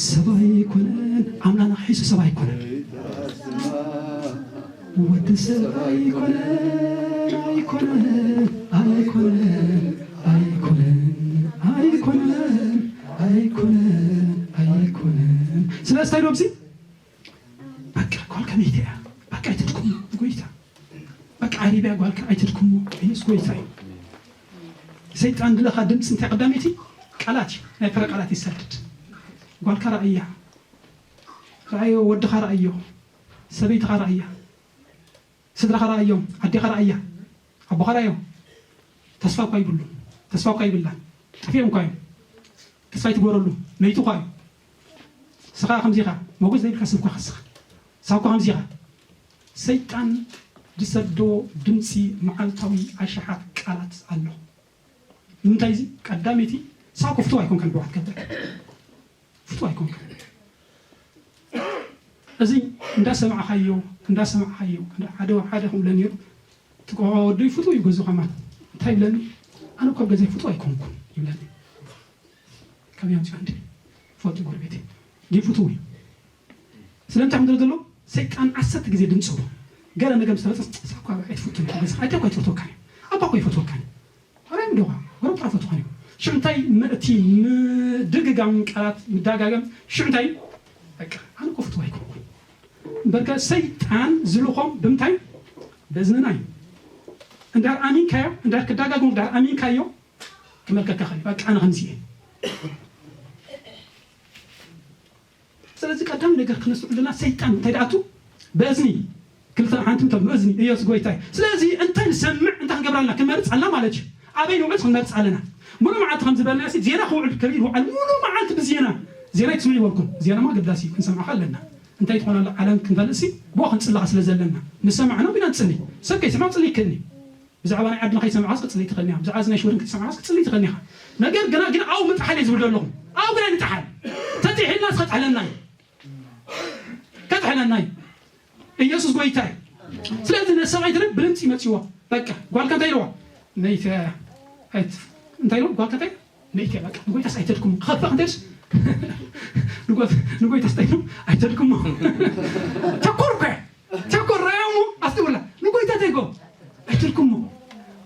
ሰብ ኣይኮነን፣ ኣምላኽና ሒሱ ሰብ ኣይኮነን። ወዲ ሰብ ኣይኮነን፣ ኣይኮነን፣ ኣይኮነን፣ ኣይኮነን፣ ኣይኮነን፣ ኣይኮነን፣ ኣይኮነን። ስለዚ እንታይ ኢሎም ሲ? በቃ ጓል ከመይተ እያ? በቃ ኣይትድክሙ ጎይታ። በቃ ዓሪብያ ጓልካ ኣይትድክሙ። ኢየሱስ ጎይታ እዩ። ሰይጣን ድለኻ ድምፂ እንታይ ቀዳመይቲ? ቃላት እዩ። ናይ ፍረ ቃላት ይሰድድ። ጓልካ ረኣያ፣ ረኣዮ፣ ወድኻ ረኣዮ፣ ሰበይትኻ ረኣያ፣ ስድራኻ ረኣዮም፣ ኣዴኻ ረኣያ፣ ኣቦኻ ረኣዮ። ተስፋ እኳ ይብሉ፣ ተስፋ እኳ ይብላን። ጠፊኦም እኳ እዮም። ተስፋ ይትግበረሉ፣ መይቱ እኳ እዩ። ንስኻ ከምዚ ኢኻ፣ መጎስ ዘይብልካ ሰብ እኳ ኢኻ ንስኻ። ንስኻ እኳ ከምዚ ኢኻ። ሰይጣን ዝሰዶ ድምፂ መዓልታዊ ኣሽሓት ቃላት ኣሎ። ንምንታይ እዚ? ቀዳመይቲ ንስኻ እኮ ፍቱው ኣይኮንካን ብዋት ከብዳ። ፍቱው ኣይኮንካን። እዚ እንዳሰማዕኻዮ፣ እንዳሰማዕኻዮ፣ እንዳ ሓደ፣ ሓደ ከምብለ ነይሩ፣ እቲ ቆልዓ ወደይ ፍቱው እዩ ገዙ ከማን። እንታይ ይብለኒ? ኣነ እኮ ኣብ ገዛይ ፍቱው ኣይኮንኩን ይብለኒ። ካበይ ኣምፂኡ እንዴ? ፈልጡ ጎረቤተይ። ግን ፍቱው እዩ። ስለምንታይ ከም ዘሎ? ሰይጣን ዓሰርተ ግዜ ድምፂ ይህቦ። ገለ ነገር ምስ ተፈፀመ፣ "እሳ እኮ ኣባይ ኣይትፈቱን እያ፣ ገዛ ኣደ እኮ ኣይትፈትወካን እያ፣ ኣባ እኮ ኣይፈትወካን እዩ። ኣባይ ምደዋ፣ ጎረቤት ኣይፈትወካን እዩ." ሽዑ እንታይ ም-፣ እቲ ምድግጋም ቃላት ምደጋገም፣ ሽዑ እንታይ? በቃ፣ ኣነ እኮ ፍቱው ኣይኮንኩን። እምበርከ ሰይጣን ዝልኾም ብምንታይ? በእዝንና እዩ። እንድሕር ኣሚንካዮ፣ እንድሕር ክደጋግሞ፣ እንድሕር ኣሚንካዮ፣ ክመልከካ ኸእል። በቃ፣ ኣነ ከምዚ እየ። ስለዚ ቀዳሚ ነገር ክነስምዑ ዘለና ሰይጣን እንታይ ደኣቱ? ብእዝኒ። ክልተ ሓንቲ እንተሎ እዝኒ፣ ኢየሱስ ጎይታ እዩ። ስለዚ እንታይ ንሰምዕ፣ እንታይ ክንገብር ኣለና? ክንመርጽ ኣለና ማለት እዩ። ኣበይ ንውዕል ክንመርጽ ኣለና። ሙሉ መዓልቲ ከም ዝበልናዮ ሲ ዜና ክውዕል ከቢድ ውዓል ሙሉ መዓልቲ ብዜና። ዜና ይትስምዑ ይበልኩም። ዜናማ ኣገዳሲ እዩ፣ ክንሰምዖ ኣለና። እንታይ ትኾን ኣሎ ዓለም ክንፈልጥ ሲ ብኡ ክንጽለኻ ስለ ዘለና። ንሰማዕ ነው ኢና ንጽሊ። ሰብ ከይሰማዕ ጽሊ ይከኒ። ብዛዕባ ናይ ዓድና ከይሰማዕካስ ክትጽሊ ትኽእል ኢኻ። ብዛዕባ እዚ ናይ ሽወደን ከይሰማዕካስ ክትጽሊ ትኽእል ኢኻ። ነገር ግና፣ ግን ኣብኡ ምጥሓል እየ ዝብል ዘለኹ። ኣብኡ ግና ንጥሓል። ተጢሒልናስ ከጥሕለና እዩ። ከጥሕለና እዩ። ኢየሱስ ጎይታ እዩ። ስለዚ ነቲ ሰብኣይ ትብል ብድምፂ መፂዎ። በቃ፣ ጓልካ እንታይ ኢልዋ? ነይተ፣ ኣይት-፣ እንታይ ኢልዋ? ጓልካ እንታይ? ነይተ፣ በቃ፣ ንጎይታስ ኣይተድክሞ። ክኸፍእ ክንደስ? ንጎ-፣ ንጎይታስ እንታይ ኢሉ? ኣይተድክሞ። ተኮር እኮ እያ። ተኮር ራእያ እሞ ኣስተውላ። ንጎይታ እንታይ ኢልዎ? ኣይተድክሞ።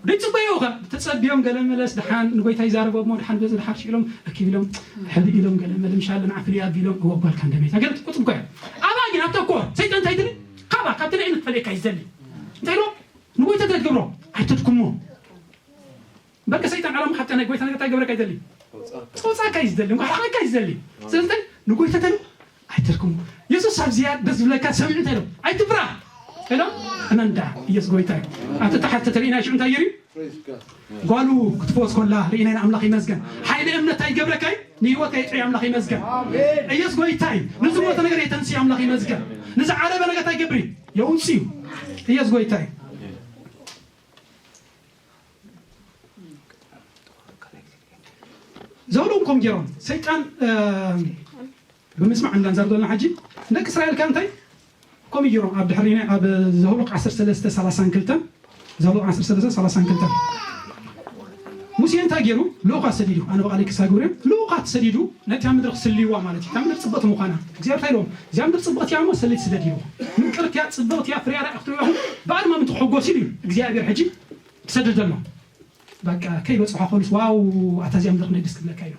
ደይፅበዮ ኸ? ተፀቢዮም ገለ መለስ ደሓን ንጎይታ ይዛረቦ እሞ ደሓን በዚ ደሓር ሽሎም እኪብ ኢሎም፣ ሕድ ኢሎም ገለ መለ ምሻለን ዓፍሊ ኣቢሎም፣ እወ ጓልካ እንደመይታ። ገለ ትቁጥብ እኮ እያ። ኣባ ግን ኣብታ እኮ ሰይጣን እንታይ ትብል? ካባ፣ ካብቲ ንዕነት ፈለካ ይዘሊ። እንታይ ኢልዎ? ንጎይታ እንታይ ትገብሮ? ኣይተድክሞ። በቃ ሰይጣን ዓላማ ሓጢኣ ናይ ጎይታ ነገር እንታይ ገብረካ ይደሊ? ጸውጻካ እዩ ዝደሊ፣ እንኳ ሓቐካ እዩ ዝደሊ። ስለዚ እንታይ ንጎይታ እንታይ ኢሉ? ኣይተድክሞ። የሱስ ኣብዚኣ ደስ ዝብለካ ሰሚዑ እንታይ ኢሉ? ኣይትፍራ ኢሉ። ኣመንዳ ኢየሱስ ጎይታ እዩ። ኣብቲ ታሕቲ ተሪእና ሽዑ እንታይ ገይሩ? ጓሉ ክትፈወስ ኮላ ርኢና ኢና። ኣምላኽ ይመስገን። ሓይሊ እምነት እንታይ ይገብረካ እዩ? ንህይወት ከየጥዕዮ ኣምላኽ ይመስገን። ኢየሱስ ጎይታ እዩ። ንዝሞተ ነገር የተንስእ ኣምላኽ ይመስገን። ንዝዓረበ ነገር እንታይ ይገብር እዩ? የውጽእ እዩ። ኢየሱስ ጎይታ እዩ። ዘብሎም ከም ገይሮም ሰይጣን፣ እ፣ ብምስማዕ እንዳንዛር ዘለና ሕጂ ንደቂ እስራኤል ከ እንታይ ከምኡ ገይሮም ኣብ ድሕሪና ኣብ ዘሁልቕ ዓሰርተ ሰለስተ ሰላሳን ክልተን ዘሁልቕ ዓሰርተ ሰለስተ ሰላሳን ክልተን ሙሴ እንታይ ገይሩ? ልኡኻት ሰዲዱ። ኣነ ብቓለይ ክሳግብር እዮም። ልኡኻት ሰዲዱ ነታ ምድሪ ክስልይዋ ማለት እዩ። እታ ምድሪ ጽብቕቲ ምዃና እግዚኣብሔር እንታይ ኢልዎም? እዚኣ ምድሪ ጽብቕቲ እያ እሞ ሰለይቲ ስደድ ኢልዎ። ምቅርቲ እያ፣ ጽብቕቲ እያ፣ ፍርያራ ክትሪኡ ኢኹም። ብኣድማ ምንቲ ክሕጎስ ኢሉ እዩ እግዚኣብሔር ሕጂ ትሰደደሎም። በቃ ከይበጽሖ ከሉስ ዋው ኣታ እዚኣ ምድሪ ክንደይ ደስ ክብለካ ኢሉ።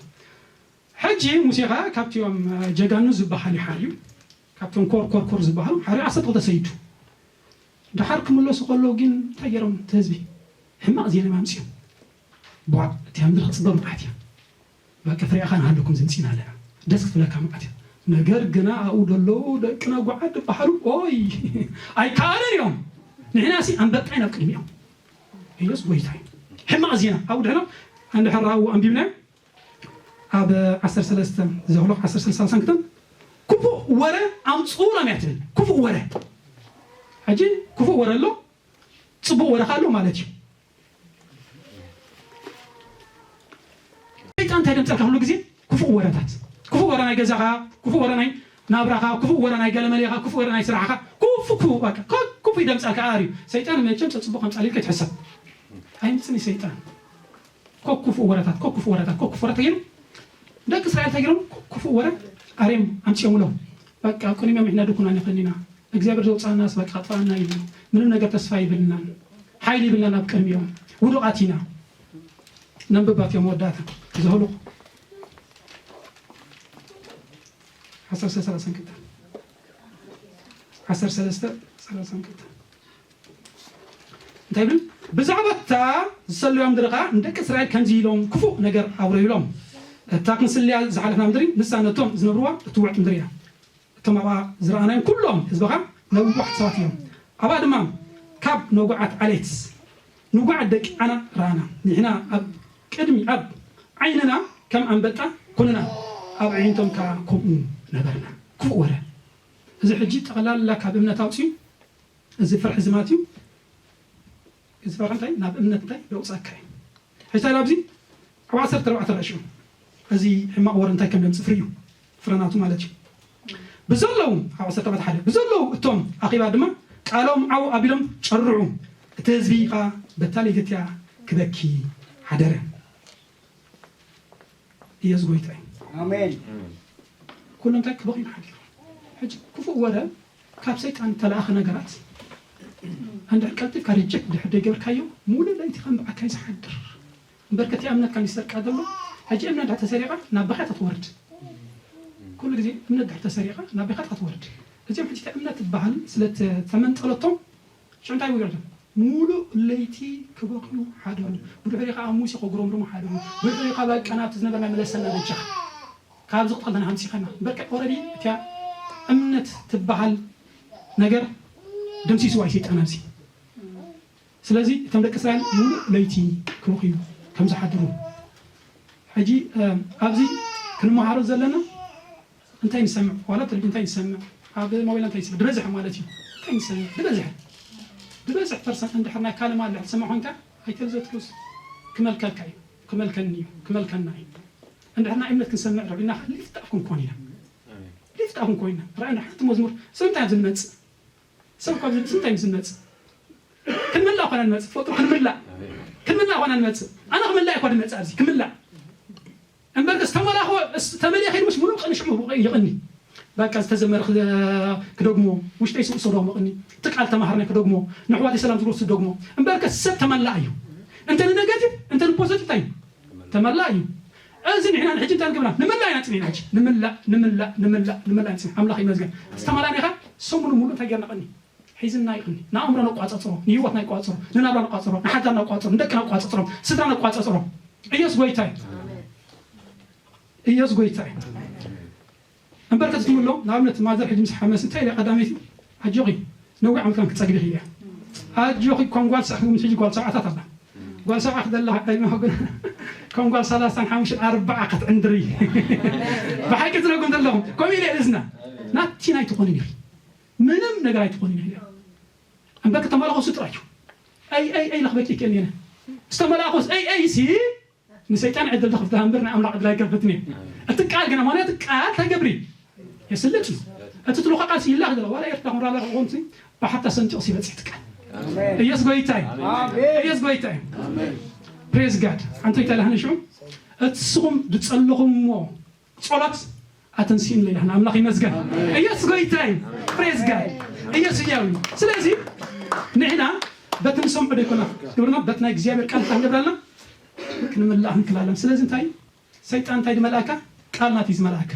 ሕጂ ሙሴ ኸኣ ካብቲኦም ጀጋኑ ዝበሃሉ ሓርዩ ካብቶም ኮር ኮር ኮር ዝበሃሉ ሓርዩ ዓሰርተ ክልተ ሰይዱ። ደሓር ክምለሱ ከለዉ ግን እንታይ ገይሮም እቲ ህዝቢ? ሕማቕ ዜና ኣምፅኦም። ቧዕ እቲኣ ምድሪ ክፅበ መዓት እያ። በቃ ፍሪያ ኸኣ ንሃለኩም ዝምፅእና ኣለና። ደስ ክትብለካ መዓት እያ። ነገር ግና ኣብኡ ዘለዉ ደቂ ነጉዓት ዝበሃሉ ኦይ ኣይከኣለን እዮም። ንሕና ሲ ኣንበጣ ኢና ኣብ ቅድሚኦም። ኢየሱስ ጎይታ እዩ። ሕማቕ ዜና ኣብኡ ድሕና እንድሕር ኣብኡ ኣንቢብናዮ ኣብ ዓሰርተ ሰለስተ ዘሁልቕ ዓሰርተ ሰለስተ ሰላሳን ክልተን ክፉእ ወረ ኣምፅኡ ኢሎም እያ ትብል። ክፉእ ወረ ሕጂ ክፉእ ወረ ኣሎ፣ ፅቡቕ ወረ ካሎ ማለት እዩ። ሰይጣን እንታይ ደምፀልካ ኩሉ ግዜ ክፉእ ወረታት፣ ክፉእ ወረ ናይ ገዛኻ፣ ክፉእ ወረ ናይ ናብራኻ፣ ክፉእ ወረ ናይ ገለመሌኻ፣ ክፉእ ወረ ናይ ስራሕኻ፣ ክፉእ ክፉእ በቃ ክፉእ ይደምፀልካ እዩ። ሰይጣን መቸም ፅቡቕ ከምፃልካ ይትሕሰብ ኣይምፅን ሰይጣን ኮክ ክፉእ ወረታት ኮክ ክፉእ ወረታት ኮክ ክፉእ ወረታት ገይሩ ደቂ እስራኤል እንታይ ገይሮም? ኮክ ክፉእ ወረ ኣርዮም ኣምፅኦምሎም። በቃ ቅድሚኦም ንሕና ድኩናን ንኽእል ኢና፣ እግዚኣብሔር ዘውፃእናስ በቃ ኣጥፋኣና ኢሉ ምንም ነገር ተስፋ ይብልናን ሓይሊ ይብልናን ኣብ ቅድሚኦም ውዱቓት ኢና። ነንብባትዮም መወዳእታ ዘሁልቕ ዓሰርተ ሰለስተ ሰላሳን ክልተን ዓሰርተ ሰለስተ ሰላሳን ክልተን እንታይ ይብል? ብዛዕባ እታ ዝሰለዮም ምድሪ ኸዓ ንደቂ እስራኤል ከምዚ ኢሎም ክፉእ ነገር ኣውረዩሎም። እታ ክንስልያ ዝሓለፍና ምድሪ ንሳ ነቶም ዝነብርዋ እትውዕል ምድሪ እያ። እቶም ኣብኣ ዝረኣናዮም ኩሎም ህዝብኻ ነዋሕቲ ሰባት እዮም። ኣብኣ ድማ ካብ ነጉዓት ዓሌት ንጉዓት ደቂ ዓናቕ ረኣና። ንሕና ኣብ ቅድሚ ኣብ ዓይንና ከም ኣንበጣ ኮንና፣ ኣብ ኣዒንቶም ከኣ ከምኡ ነበርና። ክፉእ ወረ። እዚ ሕጂ ጠቕላላ ካብ እምነት ኣውፅዩ እዚ ፍርሒ እዚ ማለት እዩ። እዚ ፍርሒ እንታይ ናብ እምነት እንታይ ደውፃካ እዩ። ሕጂ ኣብዚ ኣብ ዓሰርተ ኣርባዕተ ረእሽኡ እዚ ሕማቕ ወረ እንታይ ከም ደምፅእ ፍርዩ ፍረናቱ ማለት እዩ። ብዘለዉ ኣብ ዓሰርተ ኣርባዕተ ሓደ ብዘለዉ እቶም ኣኼባ ድማ ቃሎም ዓው ኣቢሎም ጨርዑ። እቲ ህዝቢ ኸዓ በታ ለይቲ እቲኣ ክበኪ ሓደረ። ኢየሱስ ጎይታ እዩ። ኣሜን። ኩሉ እንታይ ክበኽዩ ሓዲሩ። ሕጂ ክፉእ ወረ ካብ ሰይጣን ተለኣኸ ነገራት እንድሕር ቀልጢፍካ ሪጀክት ድሕር ዘይገበርካዮ ሙሉእ ለይቲ ከም በዓካይ ዝሓድር እምበር ከቲ እምነትካ ይሰርቃ ዘሎ። ሕጂ እምነት ድሕር ተሰሪቓ ናብ በኻታ ትወርድ። ኩሉ ግዜ እምነት ድሕር ተሰሪቓ ናብ በኻታ ትወርድ። እዚኦም ሕጂ እምነት ትበሃል ስለ ተመንጠለቶም ሽዑ እንታይ ይብሉ? ሙሉእ ለይቲ ክበኽዩ ሓደሩ። ብድሕሪኡ ኸዓ ሙሴ ከጉረምርሙ ሓደሩ። ብድሕሪኡ ኸዓ በቃ ናብቲ ዝነበርና ምለሰና በጃኻ። ካብዚ ክትኸልተና ሃምፂኸና። እምበርከ ኦረዲ እቲያ እምነት ትበሃል ነገር ደምሲስዋ እዩ ሰይጣን ኣብዚ። ስለዚ እቶም ደቂ እስራኤል ሙሉእ ለይቲ ክበኽዩ ከም ዝሓድሩ ሕጂ ኣብዚ ክንመሃሮ ዘለና እንታይ ንሰምዕ ዋላ ትርጉም እንታይ ንሰምዕ ኣብ ሞባይል እንታይ ንሰምዕ ድበዝሕ ማለት እዩ እንታይ ንሰምዕ ድበዝሕ ድበዝሕ ፐርሰንት እንድሕር ናይ ካልእ ማለት ትሰምዕ ኮንካ ኣይተልዘትኩስ ክመልከልካ እዩ ክመልከኒ እዩ ክመልከና እዩ እንድሕር ናይ እምነት ክንሰምዕ ረቢና ሊፍት ኣኩም ኮን ኢና ሊፍት ኣኩም ኮይና ረኣና ሓንቲ መዝሙር ሰብ እንታይ ዝመጽእ ሰብ ካብ ዝብል እንታይ ዝመጽእ ክንምላእ ኮና ንመጽእ ትፈልጡ ክንምላእ ክንምላእ ኮና ንመጽእ ኣነ ክምላእ ይኮን ንመጽእ ኣብዚ ክምላእ እምበርከስ ተመላኾ ተመሊኣ ከይድምሽ ሙሉእ ቅንሽሙ ይቕኒ በቃ ዝተዘመረ ክደግሞ ውሽጠይ ስቕ ስቕ ደግሞ ቅኒ እቲ ቃል ተማሃርና ክደግሞ ንሕዋተይ ሰላም ዝጎስ ዝደግሞ እምበርከስ ሰብ ተመላእ እዩ እንተ ንነጋቲቭ እንተ ንፖዘቲቭ እንታይ እዩ ተመላእ እዩ እዚ ንሕና ንሕጂ እንታይ ንገብራ ንምላእ ኢና ፅኒና ሕጂ ንምላእ ንምላእ ንምላእ ንምላእ ኢና ፅኒና ኣምላኽ ይመስገን ዝተመላእና ኢኻ ሰሙኑ ሙሉእ እንታይ ጌርና ቅኒ ሒዝና ይቕኒ ንኣእምሮ ነቋፀፅሮ ንህይወት ነቋፅሮ ንናብራ ነቋፅሮ ንሓዳር ነቋፅሮ ንደቂ ነቋፀፅሮ ስድራ ነቋፀፅሮ ኢየሱስ ጎይታ እዩ ኢየሱስ ጎይታ እዩ እምበር ከዚ ትምሎ ንኣብነት ማዘር ሕጂ ምስ ሓመስ እንታይ ኢለ ቀዳመይቲ ኣጆኺ ነዊሕ ዓመት ከም ክፀግቢ ኢለ ኣጆኺ ከም ጓል ሳዕ ምስ ሕጂ ጓል ሰብዓታት ኣላ ጓል ሰብዓ ክደላ ኣይመሃጉን ከም ጓል ሰላሳን ሓሙሽን ኣርባዓ ክትዕንድሪ ብሓቂ ዝነግም ዘለኹም ከምኡ ኢለ እዝና ናቲ ናይ ትኾንን ኢኺ ምንም ነገር ኣይትኾንን ኢኺ እምበር ከተማላኸሱ ጥራይ እዩ ኣይ ኣይ ኣይ ለኽበኪ ከኒነ ዝተመላኸስ ኣይ ኣይ ሲ ንሰይጣን ዕድል ተኽፍትሃ እምበር ናይ ኣምላኽ ዕድል ኣይከፍትን እዩ እቲ ቃል ግና ማለት ቃል ተገብሪ የስልጥ እዩ። እቲ ትልኮ ቃል ይላኽ ዘሎ ዋላ ኤርትራ ክንራላ ክኾንሲ ብሓታ ሰንጢቕ ሲበጽሕ ትቃል። ኢየሱስ ጎይታ እዩ። ኢየሱስ ጎይታ እዩ። ፕሬዝ ጋድ። ኣንቶ ይተላህነ ሽዑ እትስኹም ዝጸለኹምዎ ጸሎት ኣተንሲእን ለይላህና ኣምላኽ ይመስገን። ኢየሱስ ጎይታ እዩ። ፕሬዝ ጋድ። ኢየሱስ ያው። ስለዚህ ንሕና በቲ ንሰምዖ ደይኮና ግብርና በቲ ናይ እግዚኣብሔር ቃል ክንገብራልና ክንምላእ ክንክላለን። ስለዚህ እንታይ ሰይጣን እንታይ ድመልኣካ? ቃል ናት እዩ ዝመልኣካ።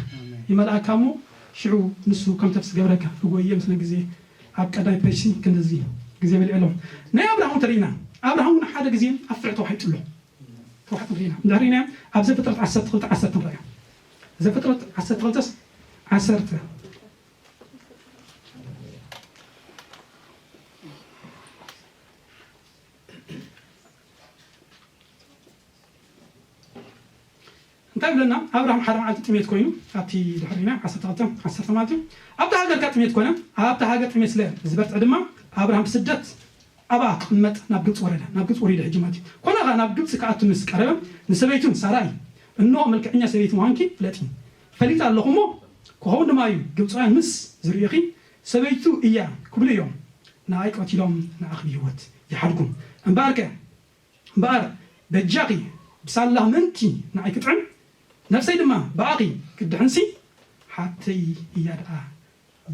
ይመልኣካ እሞ ሽዑ ንሱ ከም ተፍሲ ገብረካ። ርጎየ ምስለ ግዜ ኣብ ቀዳይ ፔጅ ክንድዚ ግዜ በሊዕሎም። ናይ ኣብርሃም ተሪእና ኣብርሃም እውን ሓደ ግዜ ኣብ ፍርሒ ተዋሒጡ ኣሎ። ተዋሒጡ ሪና እንድሕር ሪና ኣብ ዘፍጥረት ዓሰርተ ክልተ ዓሰርተ ንረኣዮ። ዘፍጥረት ዓሰርተ ክልተ ዓሰርተ እንታይ ብለና ኣብርሃም ሓደ መዓልቲ ጥሜት ኮይኑ ኣብቲ ድሕሪና ዓሰርተ ክልተ ዓሰርተ ማለት እዩ ኣብታ ሃገር ከ ጥሜት ኮነ ኣብታ ሃገር ጥሜት ስለ ዝበርትዕ ድማ ኣብርሃም ብስደት ኣብኣ ክቕመጥ ናብ ግብፂ ወረደ ናብ ግብፂ ወሪደ ሕጂ ማለት እዩ ኮነ ኸዓ ናብ ግብፂ ክኣቱ ምስ ቀረበ ንሰበይቱን ሳራይ እንሆ መልክዐኛ ሰበይቲ ምዃንኪ ፍለጢ ፈሊጠ ኣለኹ እሞ ክኸውን ድማ እዩ ግብፃውያን ምስ ዝርእዩኺ ሰበይቱ እያ ክብሉ እዮም ንኣይ ቀቲሎም ንኣኺ ብህይወት ይሓድጉ እምበኣርከ እምበኣር በጃኺ ብሳላኺ ምእንቲ ንዓይ ክጥዕም ነፍሰይ ድማ ብኣኺ ክትድሕንሲ ሓፍተይ እያ ደኣ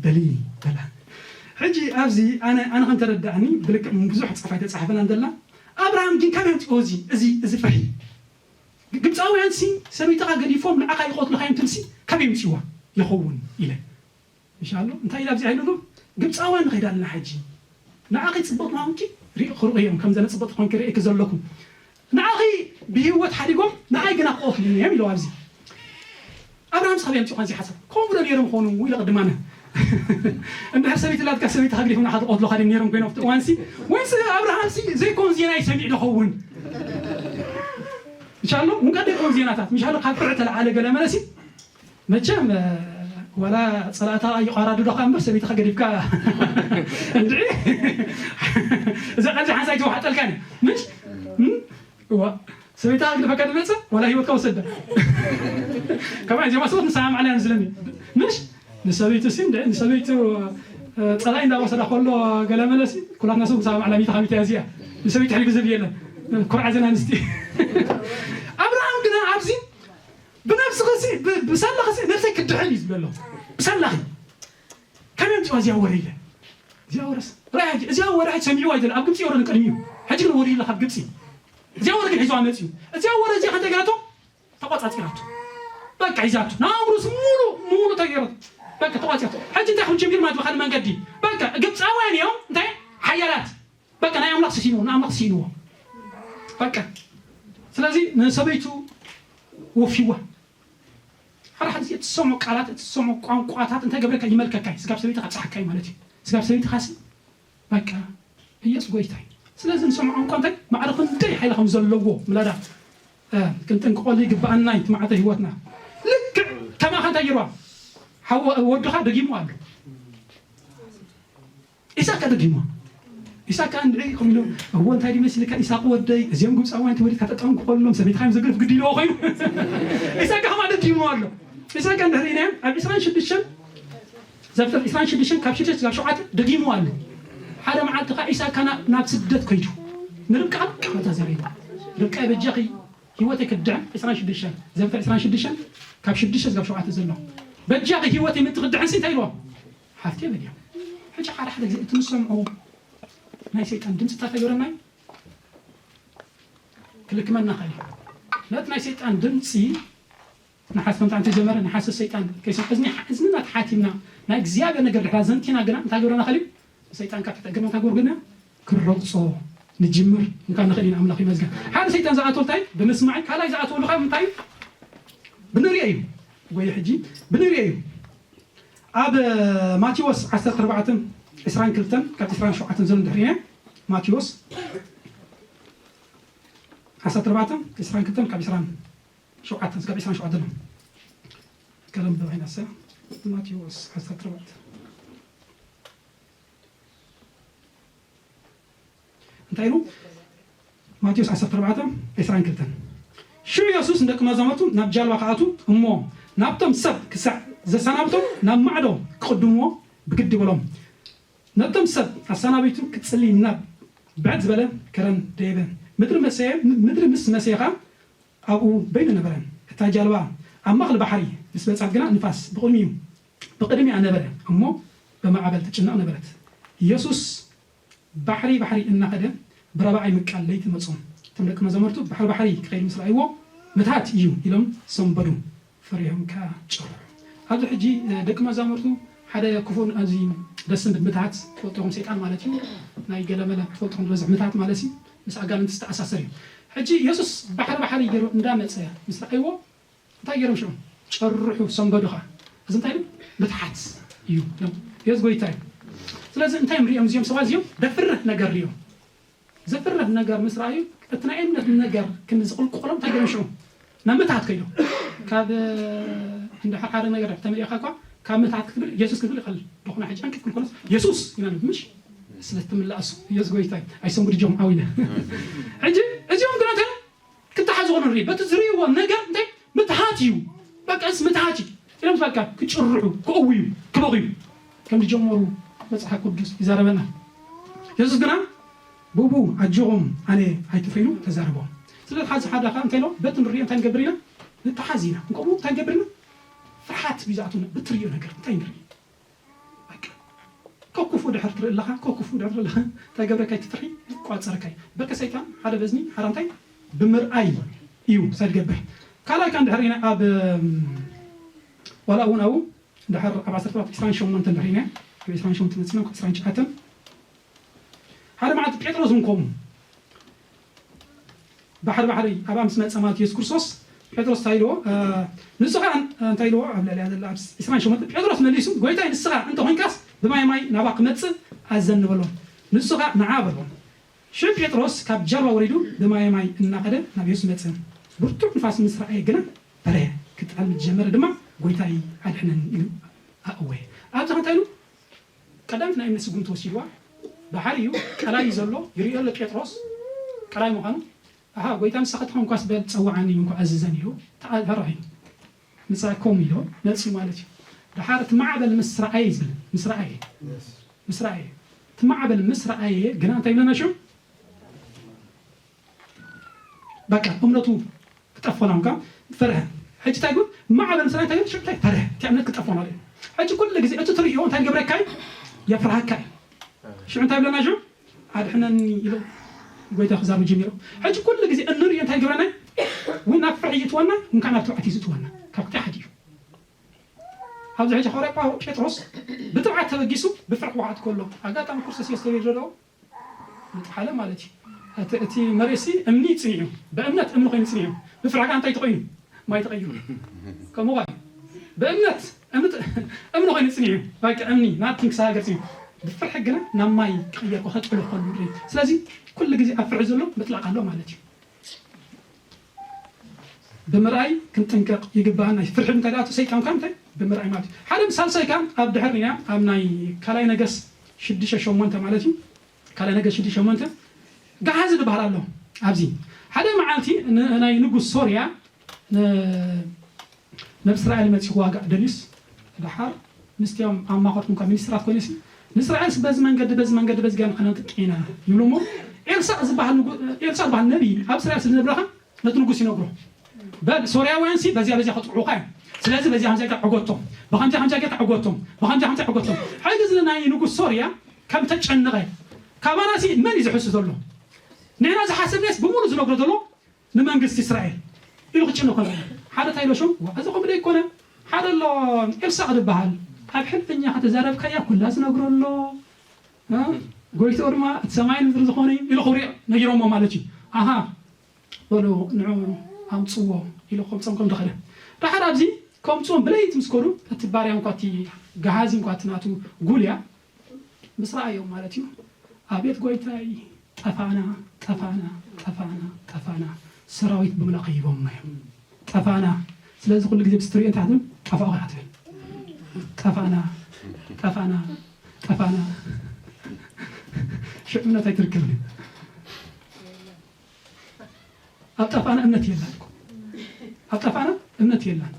በሊ በላ። ሕጂ ኣብዚ ኣነ ኣነ ከም ተረድኣኒ ብልክዕ ብዙሕ ጻፍ ኣይተጻሕፈናን ዘላ ኣብርሃም ግን ካበይ ኣምጺኦ እዚ እዚ እዚ ፍርሒ ግብጻውያን ሲ ሰበይትኻ ገዲፎም ንዓኻ ይቐትሉኻ እዮም ትብል ሲ ካበይ ኣምጺዋ ይኸውን ኢለ ኢንሻሎ እንታይ ኢላ ኣብዚኣ ኢሉ ግብፃውያን ንኸይድ ኣለና ሕጂ ንዓኺ ፅቡቅ ምዃንኪ ሪእ ክርኡ እዮም ከም ዘለ ፅቡቅ ትኾንኪ ሪእኪ ዘለኩ ንዓኺ ብሂወት ሓዲጎም ንዓይ ግና ክቆትሉኒ እዮም ኢለዋ ኣብዚ ኣብርሃም ስኻብ የምፅኡ ከዚ ሓሳብ ከምኡ ዶ ነይሮም ኾኑ ኢለ ቅድማነ እንድሕር ሰበይቲ ላትካ ሰበይቲ ሃግዲፉ ንዓኻ ዝቆትሉኻ ድም ነይሮም ኮይኖም ኣብቲ እዋንሲ ወይስ ኣብርሃምሲ ዘይኮን ዜና ይሰሚዕ ዶ ኸውን ምሻሎ እንካ ደይኮን ዜናታት ምሻሎ ካብ ፍርሒ ተለዓለ ገለ መለሲ መቸም ዋላ ፀላእታ ይቋራድዶኻ እምበር ሰበይትኻ ገዲፍካ እንድዒ እዛ ቃልዚ ሓንሳይ ትወሓጠልካ ነ ምሽ እዋ ሰበይትኻ ግድፈካ ድመፀ ዋላ ህይወትካ ወሰዳ ከማይ እዚኦም ኣስቦት ንሰማማዕና እዮም ዝለኒ ምሽ ንሰበይቱ ሲ ንሰበይቱ ፀላኢ እንዳወሰዳ ከሎ ገለ መለሲ ኩላትና ሰብ ንሰማማዕና ሚታ ከሚታ እዚኣ ንሰበይቱ ሕልፊ ዝብል የለን ኩርዓ ዘና ንስቲ ኣብርሃም ግና ኣብዚ ብነብስኺ ሲ ብሳላኺ ሲ ነብሰይ ክድሕን እዩ ዝብለ ኣሎ ብሳላኺ ከመይ ኣምፂዋ እዚኣ ወረ ኢለ እዚኣ ወረስ ራያ እዚኣ ወረ ሰሚዕዋ ይዘለ ኣብ ግብፂ ወረ ንቀድሚ እዩ ሕጂ ግን ወረ ኢለ ካብ ግብፂ እዚኣ ወረ ግን ሒዝዋ መፂኡ እዚኣ ወረ እዚኣ ከንተ ገራቶ ተቆፃፂራቶ በቃ ሒዛቶ ንኣእምሮስ ሙሉ ሙሉ ተገይሮ በቃ ተቆፂራቶ ሕጂ እንታይ ከም ጀሚር ማለት ብካል መንገዲ በቃ ግብፃውያን እዮም እንታይ ሓያላት በቃ ናይ ኣምላኽ ስሲንዎ ንኣምላኽ ስሲንዎ በቃ ስለዚ ንሰበይቱ ወፊዋ ሓደ ሓደ እትሰምዖ ቃላት እትሰምዖ ቋንቋታት እንታይ ገብረካ ይመልከካ እዩ ስጋብ ሰበይትኻ ፃሓካ እዩ ማለት እዩ ስጋብ ሰበይትኻ ሲ በቃ ኢየሱስ ጎይታ እዩ ስለዚ ንሰምዖ ቋንቋ እንታይ ማዕረ ክንደይ ሓይሊ ከም ዘለዎ ምላዳ ክንጥንቅቆሉ ይግባኣና እዩ ትማዕተ ህይወትና ልክዕ ከማኻ እንታይ ይርዋ ወድኻ ደጊሙ ኣሎ ኢሳቅ ከ ደጊሞ ኢሳቅ ከ እንድዒ ከምሉ እዎ እንታይ ድመስልካ ኢሳቅ ወደይ እዚኦም ግብፃውያን ተወሊድካ ተጠንቅቆሎም ሰበይትካ እዮም ዘግርፍ ግዲ ኢልዎ ኮይኑ ኢሳቅ ከ ከማ ደጊሞ ኣሎ ኢሳቅ ከ እንድሕር ኢናዮም ኣብ ዕስራን ሽዱሽተን ዘፍጥረት ዕስራን ሽዱሽተን ካብ ሽዱሽተ ክሳብ ሸውዓተ ደጊሞ ኣሎ ሓደ መዓልቲ ከ ኢሳቅ ከ ናብ ስደት ከይዱ ንርብቃ ቃመታ ዘሪቡ ርብቃ በጃኺ ህይወተይ ክድሕን ዕስራን ሽዱሽተን ዘፍጥረት ዕስራን ሽዱሽተን ካብ ሽዱሽተ ክሳብ ሸውዓተ ዘሎ በጃኺ ህይወተይ ምእንቲ ክድሕንሲ እንታይ ኢልዎ ሓፍትየ በልዮ ሕጂ ሓደ ሓደ ግዜ እቲ ንሰምዖ ናይ ሰይጣን ድምፂ እንታይ ከይበለና እዩ ክልክመና ኸእል ነቲ ናይ ሰይጣን ድምፂ ንሓስ ከምታ እንተ ጀመረ ንሓስ ሰይጣን ከይሰም እዝኒ እዝንና ተሓቲምና ናይ እግዚኣብሔር ነገር ድሕራ ዘንቲና ግና እንታይ ገብረና ኸእል ሰይጣን ካብ ትሕቲ እግርና እንታይ ገብር ግና ክረግፆ ንጅምር እንካ ንኽእል ኢና ኣምላኽ ይመስገን ሓደ ሰይጣን ዝኣተወ እንታይ ብምስማዕ ካልኣይ ዝኣተወሉ ካብ እንታይ ብንሪኦ እዩ ወይ ሕጂ ብንሪኦ እዩ ኣብ ማቴዎስ ዓሰርተ ኣርባዕተ ዕስራን ክልተን ካብ ዕስራን ሸውዓተን ዘሎ ድሕሪና ማቴዎስ ዓሰርተ ኣርባዕተ ዕስራን ክልተን ካብ ዕስራን ሸውዓተን ካብ ዕስራን ሸውዓተን ዘሎ ከረንብብ ዓይናሰ ማቴዎስ ዓሰርተ ኣርባዕተ እንታይ ኢሉ ማቴዎስ ዓሰርተ ኣርባዕተ ዕስራን ክልተን ሽዑ የሱስ ንደቂ መዛሙርቱ ናብ ጃልባ ክኣቱ እሞ ናብቶም ሰብ ክሳዕ ዘሰናብቶም ናብ ማዕዶ ክቕድምዎ ብግዲ በሎም። ነቶም ሰብ ኣሰናቢቱ ክጽሊ ናብ ብዕድ ዝበለ ከረን ደየበ። ምድሪ መሰየ-፣ ምድሪ ምስ መሰየኻ ኣብኡ በይኑ ነበረ። እታ ጃልባ ኣብ ማእከል ባሕሪ ምስ በጻት ግና ንፋስ ብቕድሚኡ፣ ብቕድሚኣ ነበረ እሞ ብማዕበል ትጭነቕ ነበረት። ኢየሱስ ባሕሪ ባሕሪ እናኸደ ብራብዓይ ምቃል ለይቲ መጾም። እቶም ደቂ መዛሙርቱ ባሕሪ ባሕሪ ክኸይድ ምስ ረኣይዎ፣ "ምትሃት እዩ" ኢሎም ሰንበዱ፣ ፈሪሆም ከኣ ጨርሑ። ኣብዚ ሕጂ፣ እ፣ ደቂ መዛሙርቱ ሓደ ክፉእን ኣብዚ ደስ ዝብል ምትሃት ትፈልጡ ኢኹም፣ ሰይጣን ማለት እዩ። ናይ ገለመለ ትፈልጡ ኢኹም ዝበዝሕ ምትሃት ማለት እዩ። ምስ ኣጋንንቲ ዝተኣሳሰር እዩ። ሕጂ የሱስ ባሕሪ ባሕሪ ገይሩ እንዳመጸ ምስ ረኣይዎ፣ እንታይ ገይሮም ሽዑ? ጨርሑ፣ ሰንበዱ ኸዓ። እዚ እንታይ እዩ? ምትሓት እዩ። የሱስ ጎይታ እዩ። ስለዚ እንታይ እዮም ሪኦም እዚኦም ሰባት እዚኦም? ደፍርህ ነገር ሪኦም። ዘፍርህ ነገር ምስ ረኣዩ፣ እቲ ናይ እምነት ነገር ክንዲ ዝቕልቀሎም እንታይ ገይሮም ሽዑ? ናብ ምትሃት ከይዶም። ካብ፣ እንድሕር ሓደ ነገር ተመሊእካ እኳ፣ ካብ ምትሃት ክትብል፣ የሱስ ክትብል ይቐልል። ደኹና ሕጂ ኣንኪፍኩም ኮነስ፣ የሱስ ኢና ንብል፣ ምሽ? ስለ ትምላእሱ፣ የሱስ ጎይታ እዩ። ኣይሰንብድ ጆም ዓው ኢለ። ሕጂ፣ እዚኦም ግና እንታይ ክተሓዙ ከሎ ንርኢ። በቲ ዝርእይዎ ነገር እንታይ ምትሃት እዩ። በቃ እስ ምትሃት እዩ። ኢሎም በቃ ክጭርሑ፣ ክእውዩ፣ ክበኽዩ ከም ዝጀመሩ መጽሓፍ ቅዱስ ይዛረበና። የሱስ ግና ብኡ ኣጆኹም ኣነ ኣይትፍርዩ ተዛረቦም። ስለዚ ሓዚ ሓደ ኸዓ እንታይ ኢሎ? በቲ ንርእዮ እንታይ ንገብር ኢና? ንተሓዝ ኢና። እንከምኡ እንታይ ንገብር ኢና? ፍርሓት እዩ ዝኣትወና። ብትርእዮ ነገር እንታይ ንርኢ? በቃ። ከኩፉ ድሕር ትርኢ ኣለኻ፣ ከኩፉ ድሕር ኣለኻ። እንታይ ገብረካ ትፍርሒ? ይቋጸረካ እዩ። በቃ ሰይጣን ሓደ በዝኒ፣ ሓደ እንታይ? ብምርኣይ እዩ ሰብ ዝገብር። ካልኣይ ካን ድሕር ኢና ኣብ፣ እም፣ ዋላ እውን ኣብኡ ድሕር ኣብ ዓሰርተ ኣርባዕተ፣ ዕስራን ሸሞንተን ድሕር ኢና፣ ካብ ዕስራን ሸሞንተን መጺና፣ ካብ ዕስራን ትሽዓተን። ሓደ መዓልቲ ጴጥሮስ እውን ከምኡ። ባሕሪ ባሕሪ ኣብኣ ምስ መጸ ማለት የሱስ ክርስቶስ ጴጥሮስ እንታይ ኢልዎ? እ፣ ንሱ ኸኣ እንታይ ኢልዎ? ኣብ ልዕሊኣ ዘላ ኣብ ዕስራን ሸሞንተን ጴጥሮስ መሊሱ፣ "ጎይታይ ንስኻ እንተ ኾይንካስ ብማይ ማይ ናባ ክመጽእ ኣዘኒ" በሎ። ንሱ ኸኣ ንዓ በሎ። ሽዑ ጴጥሮስ ካብ ጃልባ ወሪዱ ብማይ ማይ እናኸደ ናብ የሱስ መጸ። ብርቱዕ ንፋስ ምስ ረኣየ ግና ፈርሀ። ክጥዕም ምስ ጀመረ ድማ "ጎይታይ ኣድሕነኒ" ኢሉ ኣእወየ። ኣብዚ እንታይ ኢሉ? ቀዳሚት ናይ እምነት ስጉምቲ ወሲድዋ። ባሕሪ እዩ፣ ቀላይ እዩ ዘሎ፣ ይርእዮ ኣሎ ጴጥሮስ፣ ቀላይ ምዃኑ። "ኣሃ፣ ጎይታ ንስኻ ተኾንኳስ በል ጸውዓኒ፣ እንኳ ኣዝዘን" ኢሉ ተኣ-፣ ፈርሑ እዩ። ምጻእኮም ኢሉ መጺኡ ማለት እዩ። ደሓር እቲ ማዕበል ምስ ረኣየ እዩ ዝብል፣ ምስ ረኣየ። ምስ ረኣየ። እቲ ማዕበል ምስ ረኣየ ግና እንታይ ይብለና ሽዑ? በቃ እምነቱ ክጠፍኦ ነው። እንኳ ፈርሀ። ሕጂ እንታይ ይብል? ማዕበል ምስ እንታይ ይብል? ሽዑ እንታይ ፈርሀ? እቲ እምነት ክጠፍኦ ነው። ሕጂ ኩሉ ግዜ እቲ ትርእዮ እንታይ ይገብረካ እዩ? የፍርሃካ እዩ። ሽዑ እንታይ ይብለና ሽዑ? "ኣድሕነኒ" ኢሎ ጎይታ ክዛረብ ጀሚሩ። ሕጂ ኩሉ ግዜ እንርእዮ እንታይ ይገብረና? ወይ ናብ ፍርሒ ይእትወና፣ ወይ ናብ ትብዓት እዩ ዝእትወና። ካብ ክልቲኡ ሓደ እዩ። ኣብዚ ሕጂ ሃዋርያ ጳው-፣ ጴጥሮስ ብትብዓት ተበጊሱ ብፍርሒ ክወዓጥ ከሎ፣ ኣጋጣሚ ክርስቶስ ኢየሱስ ተወሊዱ ዶ? ምጥሓለ ማለት እዩ። እቲ፣ እቲ መሬትሲ እምኒ ጽኒዑ፣ ብእምነት እምኒ ኮይኑ ጽኒዑ፣ ብፍርሒ ከኣ እንታይ ተኾይኑ? ማይ ተቐይሩ። ከምኡ እዩ። ብእምነት እምኒ ተ-፣ እምኒ ኮይኑ ጽኒዑ፣ በቃ እምኒ ናብቲ ክሳገር ጽኒዑ። ብፍርሒ ግና ናብ ማይ ክቕየር ከጥዕሎ ከሎ ንርኢ። ስለዚ ኩሉ ግዜ ኣብ ፍርሒ ዘሎ ምጥላቕ ኣሎ ማለት እዩ። ብምርኣይ ክንጥንቀቕ ይግባኣና። ፍርሒ እንታይ ደኣ? ሰይጣን ካብ እንታይ? ብምርኣይ ማለት እዩ። ሓደ ምስ ሳልሳይ ካብ ኣብ ድሕር ኢና፣ ኣብ ናይ ካልኣይ ነገስ ሽዱሽተ ሸሞንተ ማለት እዩ። ካልኣይ ነገስ ሽዱሽተ ሸሞንተ፣ ገሓዚ ዝበሃል ኣሎ። ኣብዚ ሓደ መዓልቲ ን-፣ ናይ ንጉስ ሶርያ ን-፣ ናብ እስራኤል መጺኡ ክዋጋእ ደልዩስ፣ ደሓር ምስቲኦም ኣማኸርቱ እንኳ ሚኒስትራት ኮይኑሲ፣ "ንእስራኤልስ በዚ መንገዲ፣ በዚ መንገዲ፣ በዚ ገና ከነጥቅዕ ኢና" ይብሉ እሞ፣ ኤልሳዕ ዝበሃል ንጉ-፣ ኤልሳዕ ዝበሃል ነቢይ ኣብ እስራኤል ስለ ዝነበረ ነቲ ንጉስ ይነግሮ። "በል፣ ሶርያውያንሲ በዚያ በዚያ ከጥቅዑኻ እዮም። ስለዚ በዚያ ከምዚኣ ጌርካ ዕጎቶም፣ ብኸምዚኣ ከምዚኣ ጌርካ ዕጎቶም፣ ብኸምዚኣ ከምዚኣ ዕጎቶም።" ሕጂ እዚ ናይ ንጉስ ሶርያ ከም ተጨነቐ፣ "ካባናሲ መን እዩ ዝሕሱ ዘሎ? ንሕና ዝሓሰብናስ ብምሉእ ዝነግሮ ዘሎ ንመንግስቲ እስራኤል" ኢሉ ክጭነቕ ከሎ፣ ሓደ እንታይ ኢሎ ሽዑ? "ዋ፣ እዚ ከምኡ ደይኮነ፣ ሓደ ኣሎ ኤልሳዕ ዝበሃል፣ ኣብ ሕልፍኛ ከተዛረብካያ ኩላ ዝነግሮ ኣሎ። እ? ጎይትኡ ድማ እቲ ሰማይን ምድሪ ዝኾነ እዩ" ኢሉ ክብሪ ነጊሮሞ ማለት እዩ። "ኣሃ፣ በሉ ንዑ ኣምጽዎ" ኢሉ ከምጾም ከም ዝኸደ። ደሓር ኣብዚ ከምጽዎም ብለይቲ ምስ ከዱ፣ እቲ ባርያ እንኳ፣ እቲ ገሃዚ እንኳ፣ እቲ ናቱ ጉልያ ምስ ረኣዮም ማለት እዩ። "ኣቤት ጎይታይ፣ ጠፋና፣ ጠፋና፣ ጠፋና፣ ጠፋና። ሰራዊት ብምልኣ ከይቦምና እዮም። ጠፋና። ስለዚ ኩሉ ግዜ ብስትሪኦ እንታይ ትብል? ጠፋኡ ከኣ ትብል። ጠፋና፣ ጠፋና፣ ጠፋና። ሽዑ እምነት ኣይትርከብን። ኣብ ጠፋና እምነት የላን እኮ። ኣብ ጠፋና እምነት የላን።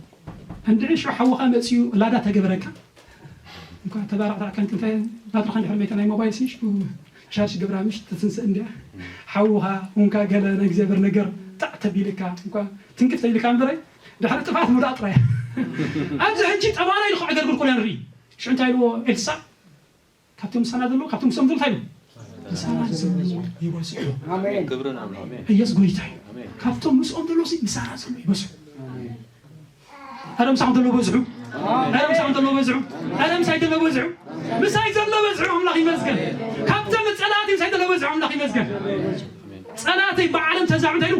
እንድዒ ሽዑ ሓውኻ መጺኡ ላዳ ተገበረካ። እንኳ ተባራቕታዕ ከንቲ እንታይ ባትሪኻ እንድሕር መይታ ናይ ሞባይል ሲ ሽዑ ሻርጅ ገብራ ምሽ ትትንስእ እንድያ። ሓውኻ እንኳ ገለ ናይ እግዚኣብሔር ነገር ጣዕ ተቢልካ እንኳ ትንክፍ ተቢልካ እምበረይ ድሕሪ ጥፍኣት ምውዳቕ ጥራይ። ኣብዚ ሕጂ ጠባና ኢሉ ክዕገርግር ኮነ ንርኢ። ሽዑ እንታይ ኢልዎ ኤልሳዕ? ካብቶም ምሳና ዘለዉ ካብቶም ምስኦም ዘለዉ እንታይ ኢሉ? ምሳና ዘለዉ ይበዝሑ። ኣሜን። ክብርን ኣምላኽ። ኣሜን። ኢየሱስ ጎይታ እዩ። ኣሜን። ካብቶም ምስኦም ዘለዉ ሲ ምሳና ዘለዉ ይበዝሑ። ኣረ ምሳኹም ዘለዉ በዝሑ። ኣረ ምሳኹም ዘለዉ በዝሑ። ኣረ ምሳይ ዘለዉ በዝሑ። ምሳይ ዘለዉ በዝሑ ኣምላኽ ይመስገን። ካብቶም ጸላእቲ ምሳይ ዘለዉ በዝሑ ኣምላኽ ይመስገን። ጸላእተይ ብዓለም ተዛዑ እንታይ ኢሉ?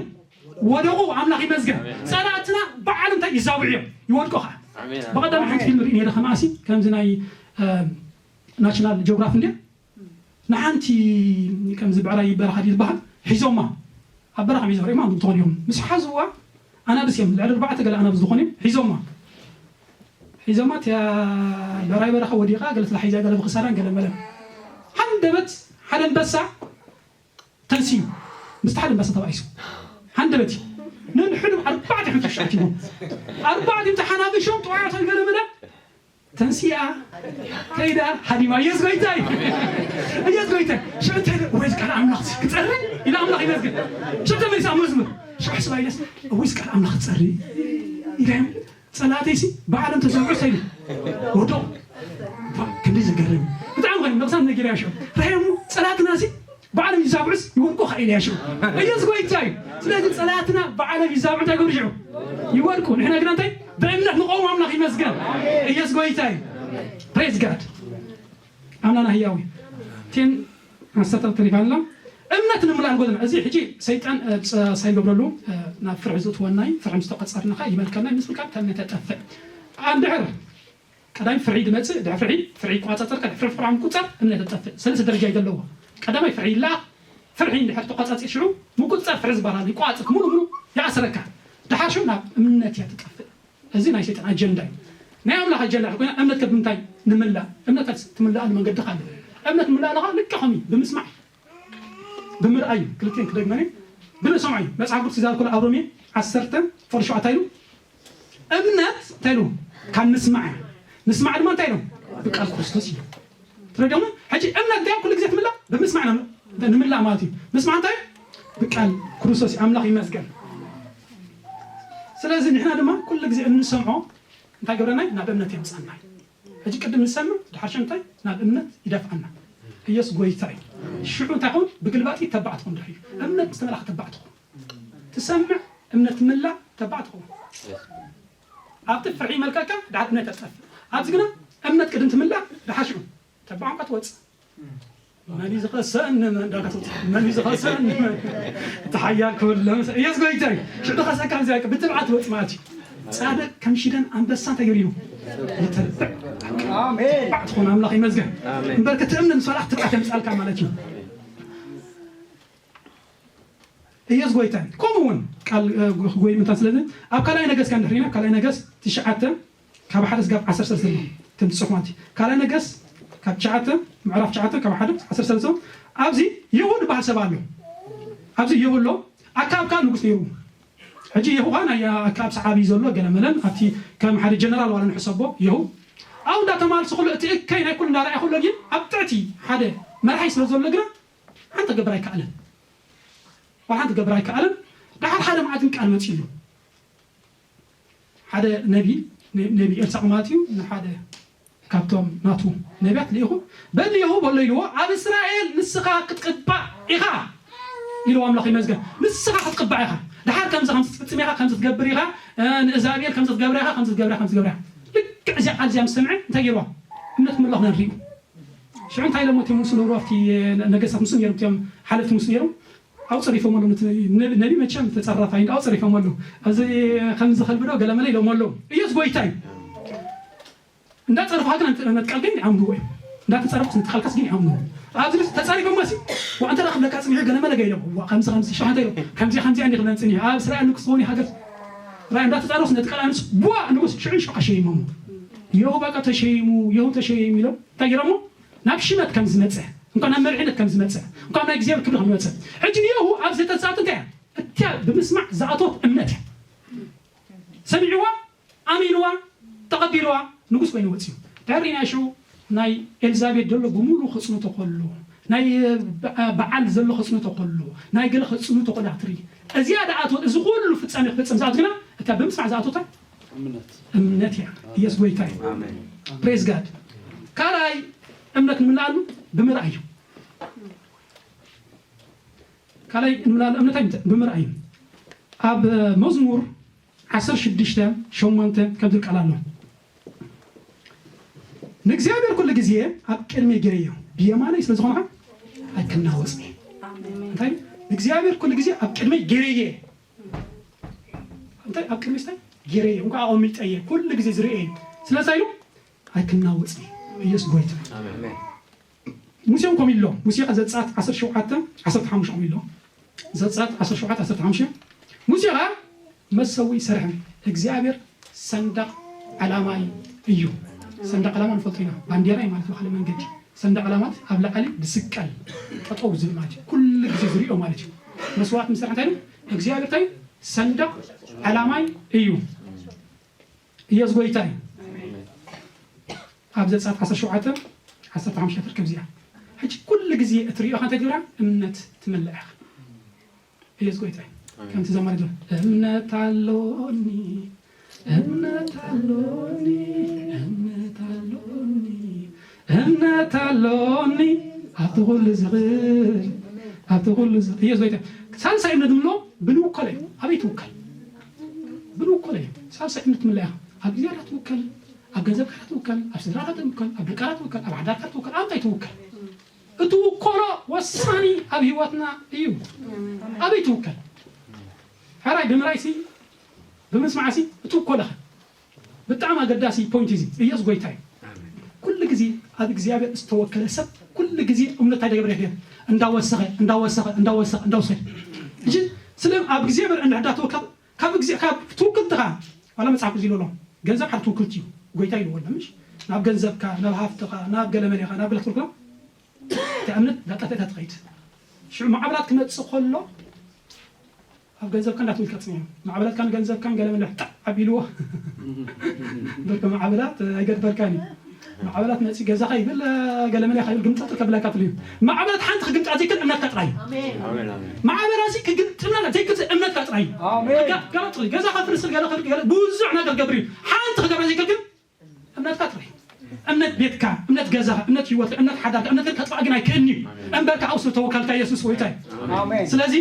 ወደቑ ኣምላኽ ይመስገን። ጸላእትና ብዓለም እንታይ ይዛብዑ እዮም ይወድቁ ኸዓ። ኣሜን። ብቐዳም ሓንቲ ፊልም ርኢ ነይረ ከማእሲ ከምዚ ናይ ናሽናል ጂኦግራፊ እንድያ ንሓንቲ ከምዚ ብዕራይ በረኻ ድዩ ዝበሃል ሒዞማ ኣብ በረኻ ሒዞም ሪማ ትኾን እዮም ምስ ሓዝዋ ኣናብስ እዮም ልዕሊ ኣርባዕተ ገለ ኣናብስ ዝኾኑ እዮም ሒዞማ ሒዞማ እቲያ ብዕራይ በረኻ ወዲቓ ገለ ተታሒዛ ገለ ብክሳራን ገለ መለን ሓንደበት ሓደ ኣንበሳ ተንስዩ ምስቲ ሓደ ኣንበሳ ተባኢሱ ሓንደበት እዩ ነንሕዱ ኣርባዕተ ሕንፍሽ ኣቲዎም ኣርባዕተ ተሓናቢሾም ጥዋያቶም ገለ መለን ተንሲኣ ከይዳ ሃዲማ ኢየሱስ ጎይታ እዩ ኢየሱስ ጎይታ እዩ ሽዑ እንታይ ኢለ ወይ ቃል ኣምላኽ ክጸሪ ኢለ ኣምላኽ ይመስገን ሽዑ ተመሊሳ ኣብ መዝሙር ሽዑ ሕስባ ኢለስ ወይ ቃል ኣምላኽ ክጸሪ ኢለ ጸላተይሲ ብዓለም ተዘምዑ ሰይሉ ወዶ ክንደይ ዘገርም ብጣዕሚ ኮይኑ ንቕሳት ነጊርያ ሽዑ ራሕሙ ጸላትና ሲ ባዕሎም ይዛብዑስ ይወድቁ ኸዓ ኢለ ሽዑ ኢየሱስ ጎይታ እዩ ስለዚ ጸላትና ባዕሎም ይዛብዑ እንታይ ገብሩ ሽዑ ይወድቁ ንሕና ግና እንታይ ብእምነት ንቆም ኣምላኽ ይመስገን ኢየሱስ ጎይታ እዩ praise God ኣምላኽና ህያው እዩ ቴን ኣሰተር ተሪፋ ኣላ እምነት ንምልኣል ጎደና እዚ ሕጂ ሰይጣን ሳይገብረሉ ናብ ፍርሒ ዝእትወና እዩ ፍርሒ ምስ ተቆጸርና ኸዓ ይመልከና እዩ ምስ ምልካል እምነት የጠፍእ እንድሕር ቀዳሚ ፍርሒ ድመጽእ ድሕሪ ፍርሒ ፍርሒ ይቆጻጸር ከ ድሕሪ ፍርሒ ምቁጻር እምነት ይጠፍእ ሰለስተ ደረጃ እዩ ዘለዎ ቀዳማይ ፍርሒ ይለኣኽ ፍርሒ እንድሕር ተቆጻጺር ሽዑ ምቁጻር ፍርሒ ዝበሃል ይቆጻጸር ሙሉ ሙሉ ይኣስረካ ድሓር ሽዑ ናብ እምነት እያ ትጠፍእ እዚ ናይ ሰይጣን ኣጀንዳ እዩ ናይ ኣምላኽ ኣጀንዳ ኮይና እምነት ከብ ምንታይ ንምላእ እምነት ትምላኣሉ መንገዲ ካለ እምነት ምላእ ኣለኻ ልክዕ ከምኡ ብምስማዕ ብምርኣይ እዩ ክልቲኤን ክደግመን እዩ ብምስማዕ እዩ መፅሓፍ ቅዱስ ይዛረብ ከሎ ኣብ ሮሜ ዓሰርተ ፍቕዲ ሸውዓተ ኢሉ እምነት እንታይ ኢሉ ካብ ምስማዕ እያ ምስማዕ ድማ እንታይ ኢሉ ብቃል ክርስቶስ እዩ ትረደሙ ሕጂ እምነት እንታይ ኩሉ ግዜ ትምላእ ብምስማዕ ኢና ንምላእ ማለት እዩ ምስማዕ እንታይ ብቃል ክርስቶስ እዩ ኣምላኽ ይመስገን ስለዚ ንሕና ድማ ኩሉ ግዜ እንሰምዖ እንታይ ገብረናይ ናብ እምነት የምፃናይ ሕጂ ቅድም ንሰምዕ ድሓር ሽዑ እንታይ ናብ እምነት ይደፍኣና ኢየሱስ ጎይታ እዩ ሽዑ እንታይ ኸውን ብግልባጢ ተባዕ ትኾን ድሕር እዩ እምነት ምስ ተመላኸ ተባዕ ትኾን ትሰምዕ እምነት ምላእ ተባዕ ትኾን ኣብቲ ፍርሒ መልከካ ድሓር እምነት ተጠፍእ ኣብዚ ግና እምነት ቅድም ትምላእ ድሓር ሽዑ ተባዕ እንኳ ትወፅእ መን እዩ ዝኸሰኒ መን ዳካ ትወፅእ መን እዩ ዝኸሰኒ መን እቲ ሓያል ክብል ለምስ ኢየሱስ ጎይታ እዩ ሽዑ ድኸሰካ እዚ ብትብዓት ትወፅእ ማለት እዩ ጻድቅ ከም ሽደን ኣንበሳ እንታይ ገይሩ እዩ ይተብዕ ኣሜን ባዕ ትኾን ኣምላኽ ይመስገን ኣሜን። እምበር ክትእምን ምስ መላእኽቲ ትብዓት የምፃልካ ማለት እዩ ኢየሱስ ጎይታ እዩ። ከምኡ እውን ቃል እ፣ ጎይ ምንታ ስለዚ ኣብ ካልኣይ ነገስ ከንድሕሪና ካልኣይ ነገስ ትሽዓተ ካብ ሓደ ስጋብ ዓሰርተ ሰለስተ ዘሎ ትምፅሑፍ ማለት እዩ ካልኣይ ነገስ ካብ ትሽዓተ ምዕራፍ ትሽዓተ ካብ ሓደ ዓሰርተ ሰለስተ ኣብዚ የሁ ዝበሃል ሰብ ኣሎ ኣብዚ የሁ ኣሎ ኣካብ ካብ ንጉስ ነይሩ ሕጂ የሁኻ ናይ ኣካብ ሰዓቢ ዘሎ ገለመለን ኣብቲ ከም ሓደ ጀነራል ዋላ ንሕሰቦ የሁ ኣብ እንዳተማልሱ ኩሉ እቲ እከይ ናይ ኩሉ እንዳረኣየ ኩሎ ግን ኣብ ትዕቲ ሓደ መራሒ ስለ ዘሎ ግና ሓንቲ ክገብር ኣይከኣለን ዋላ ሓንቲ ክገብር ኣይከኣለን ደሓር ሓደ መዓልቲ ቃል መፂሉ ሓደ ነቢ ነቢ ኤልሳዕ ማለት እዩ ንሓደ ካብቶም ናቱ ነቢያት ልኢኹ በል የሁ በሎ ኢልዎ ኣብ እስራኤል ንስኻ ክትቅባእ ኢኻ ኢልዎ ኣምላኽ ይመስገን ንስኻ ክትቅባእ ኢኻ ድሓር ከምዚ ከምዚ ትፍጽም ኢኻ ከምዚ ትገብር ኢኻ ንእዛብኤል ከምዚ ትገብራ ኢኻ ከምዚ ትገብራ ከምዚ ትገብራ ልክዕ እዚኣ ቃል እዚኣ ምስ ሰምዐ እንታይ ገይርዋ እምነት ምላኽ ነሪኡ ሽዑ እንታይ ኢሎም እቲ ሙሱ ነብሩ ኣብቲ ነገስታት ሙሱ ነይሮም እቲኦም ሓለፍቲ ሙሱ ነይሮም ኣብኡ ፀሪፎም ኣለዉ ነቢ መቸም ተፀራፋይ ኣብኡ ፀሪፎም ኣለዉ እዚ ከምዚ ከልብዶ ገለመለ ኢሎም ኣለዉ ኢየሱስ ጎይታ እዩ እንዳፀረፉኻ ግን ነቲ ቃል ግን ይኣምንዎ እዮም እንዳተፀረፉ ነቲ ቃልካስ ግን ይኣምንዎ ኣብዚ ተፃሪፎም መሲ ዋንተ ዳ ክብለካ ፅኒሑ ገለመለ ገ ኢሎም ከምዚ ከምዚ ሸሓንተ ኢሎም ከምዚ ከምዚ እንዲ ክብለን ፅኒሑ ኣብ እስራኤል ንጉስ ትኸውን ሃገር ራይ እንዳተፃረፉ ነቲ ቃል ኣንስ ቡዋ ንጉስ ሽዑ ሽዑ ኣሸይሞም የሁ በቃ ተሸይሙ የሁ ተሸይሙ ኢሎም እንታይ ገይሮሞ ናብ ሽመት ከም ዝመፀ እንኳ ናብ መሪሕነት ከም ዝመፀ እንኳ ናይ እግዚኣብሔር ክብሪ ከም ዝመፀ ሕጂ ንየሁ ኣብ ዝተፃቱ እንታይ እያ እቲያ ብምስማዕ ዝኣተወት እምነት እያ ሰሚዕዋ ኣሚንዋ ተቐቢልዋ ንጉስ ኮይኑ ወፂኡ። ድሕሪ ናይ ሽዑ ናይ ኤልዛቤት ዘሎ ብምሉ ከፅንቶ ከሎ፣ ናይ በ- በዓል ዘሎ ከፅንቶ ከሎ፣ ናይ ገለ ከፅንቶ ከሎ ትርኢ። እዚኣ ደኣቶ እዚ ኩሉ ፍፃሜ ክፍፀም ዝኣት ግና እታ ብምስማዕ ዝኣቶታ እምነት እያ። ኢየሱስ ጎይታ እዩ። ፕሬዝ ጋድ። ካልኣይ እምነት ንምልኣሉ ብምርኣይ እዩ። ካልኣይ ንምልኣሉ እምነት ኣይምተ- ብምርኣይ እዩ። ኣብ መዝሙር ዓሰርተ ሽዱሽተ ሸሞንተ ከምዚ ቃል ኣሎ። ንእግዚኣብሔር ኩሉ ግዜ ኣብ ቅድሚ ገይረዮ ብየማነይ ስለ ዝኾንካ ኣይክናወጽ። እንታይ ንእግዚኣብሔር ኩሉ ግዜ ኣብ ቅድሚ ገይረየ እንታይ ኣብ ቅድሚ ስታይ ገይረየ እንኳ ኣቐሚጠየ ኩሉ ግዜ ዝርእየ ስለዛ ኢሉ ኣይክናወጽ። ኢየሱስ ጎይታ። ሙሴ እውን ከምኡ ኢሎ። ሙሴ ከ ዘጸኣት ዓሰርተ ሸውዓተ ዓሰርተ ሓሙሽተ ከምኡ ኢሎ። ዘጸኣት ዓሰርተ ሸውዓተ ዓሰርተ ሓሙሽተ ሙሴ ከ መሰዊ ሰርሐ እግዚኣብሔር ሰንደቕ ዕላማይ እዩ። ሰንደቕ ዕላማ ንፈልጦ ኢና፣ ባንዴራ እዩ ማለት ብካልእ መንገዲ። ሰንደቕ ዕላማት ኣብ ላዕሊ ዝስቀል ጠጠው ዝብል ማለት እዩ። ኩሉ ግዜ ዝሪኦ ማለት እዩ። መስዋዕት ምሰርሐ እንታይ ኢሉ? እግዚኣብሔር እንታይ ሰንደቕ ዕላማይ እዩ። ኢየሱስ ጎይታ እዩ። ኣብ ዘጸኣት ዓሰርተ ሸውዓተ ዓሰርተ ሓሙሽተ ትርከብ እዚኣ። ሕጂ ኩሉ ግዜ እትሪኦ ከ እንታይ ትገብራ? እምነት ትምልእ ኢኻ። ኢየሱስ ጎይታ እዩ። ከምቲ ዘማሪ ዝብል እምነት ኣሎኒ እምነት ኣሎኒ እምነት ኣሎኒ እምነት ኣሎኒ ኣብቲ ኩሉ ዝኽእል ኣብቲ ኩሉ ዝኽእል ኢየሱስ ጎይታ እዩ። ሳልሳይ እምነት ንብሎ ብንውከሎ እዩ። ኣበይ ትውከል? ብንውከሎ እዩ። ሳልሳይ እምነት ትምለያ ኣብ እግዚኣብሔር ትውከል፣ ኣብ ገንዘብካ ትውከል፣ ኣብ ስድራካ ትውከል፣ ኣብ ደቃካ ትውከል፣ ኣብ ሓዳርካ ትውከል፣ ኣብ እንታይ ትውከል? እትውከሎ ወሳኒ ኣብ ህይወትና እዩ። ኣበይ ትውከል? ሕራይ ብምራይሲ ብምስማዕሲ እትውከሎ ኸ? ብጣዕሚ ኣገዳሲ ፖይንት እዚ ኢየሱስ ጎይታ እዩ። ኩሉ ግዜ ኣብ እግዚኣብሔር ዝተወከለ ሰብ ኩሉ ግዜ እምነት ኣይደገብረ ይኽእል እንዳወሰኸ እንዳወሰኸ እንዳወሰኸ እንዳወሰኸ እጂ ስለ ኣብ እግዚኣብሔር እንድሕዳ ተወከል ካብ ግዜ ካብ ትውክልትኻ ዋላ መጽሓፍ እዚ ኢሎ ገንዘብ ሓደ ትውክልቲ እዩ። ጎይታ ኢልዎ ኣሎ ምሽ ናብ ገንዘብካ ናብ ሃፍትኻ ናብ ገለመሌኻ ናብ ገለ ክትውክሎ እታ እምነት ዳጣ ተታ ትኸይድ ሽዑ ማዕበላት ክመጽእ ከሎ ኣብ ገንዘብካ እንዳትምልከት ጽኒሑ ማዕበላትካን ገንዘብካን ገለመለ ጣዕ ኣቢልዎ በርካ ማዕበላት ኣይገድበልካን እዩ። ማዕበላት መጺ ገዛኻ ይብል ገለመለ ይብል ግምጥጥ ከብለካ ትልዩ ማዕበላት ሓንቲ ክግምጣ ዘይክል እምነትካ ጥራይ እዩ። ማዕበላሲ ክግምጥና ዘይክል እምነትካ ጥራይ እዩ። ገዛኻ ፍርስል ገለ ብዙሕ ነገር ገብር እዩ። ሓንቲ ክገብረ ዘይክል ግን እምነትካ ጥራይ እምነት ቤትካ እምነት ገዛኻ እምነት ህይወትካ እምነት ሓዳርካ እምነት ከጥፋእ ግን ኣይክእልን እዩ። እምበርካ ኣብሱ ተወካልካ የሱስ ወይታይ። ስለዚ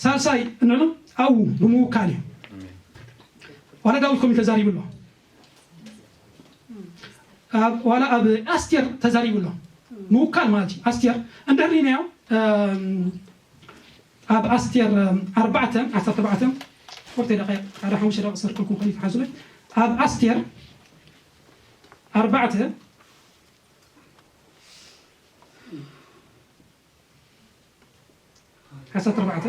ሳልሳይ እንብሎ ኣብኡ ብምውካል እዩ። ዋላ ዳዊት ኮሚ ተዛሪቡ ኣሎ። ዋላ ኣብ ኣስቴር ተዛሪቡ ኣሎ። ምውካል ማለት እዩ ኣስቴር እንድሕር ሪናዮ ኣብ ኣስቴር ኣርባዕተ ዓሰርተ ኣርባዕተ ፎርተ ደቂቕ ሓደ ሓሙሽተ ደቂቕ ሰርክልኩም ከሊት ሓዙለይ ኣብ ኣስቴር ኣርባዕተ ዓሰርተ ኣርባዕተ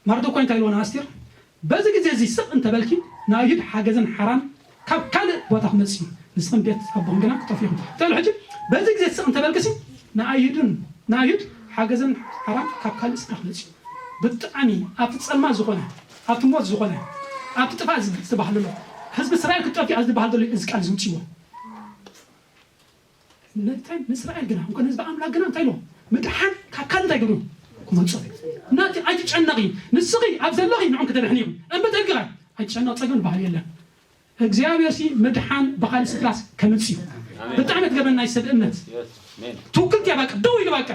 ማርዶኳይ እንታይ ኢልዎ ንኣስቴር በዚ ግዜ እዚ ስቕ እንተበልኪ ንኣይሁድ ሓገዝን ሓራን ካብ ካልእ ቦታ ክመጽእ እዩ። ንስኽን ቤት ኣቦኽን ግና ክጠፍኡ ኢኹም። እንታይ ኢሉ ሕጂ በዚ ግዜ ስቕ እንተበልክሲ ንኣይሁድን ንኣይሁድ ሓገዝን ሓራን ካብ ካልእ ስፍራ ክመጽእ እዩ። ብጣዕሚ ኣብቲ ጸልማት ዝኾነ ኣብቲ ሞት ዝኾነ ኣብቲ ጥፋእ ዝተባህለሎ ህዝቢ እስራኤል ክጠፍኡ ኣብዚ ዝበሃል ዘሎ እዚ ቃል ዝውፅዎ ንእስራኤል ግና እንኳን ህዝቢ ኣምላክ ግና እንታይ ኢሎም ምድሓን ካብ ካል እንታይ ግብሩ ክመፅእ ናቲ ኣይትጨነቂ ንስኺ ኣብ ዘለኺ ንዑን ክተድሕኒ ኢኹም እምበተልግኻ ኣይትጨነቕ ፀገም በሃል የለን እግዚኣብሔር ሲ ምድሓን ብካል ስፍራስ ከምፅ እዩ ብጣዕሚ ትገበና ይሰብ እምነት ትውክልት ያ ባቀ ደው ኢሉ ባቀ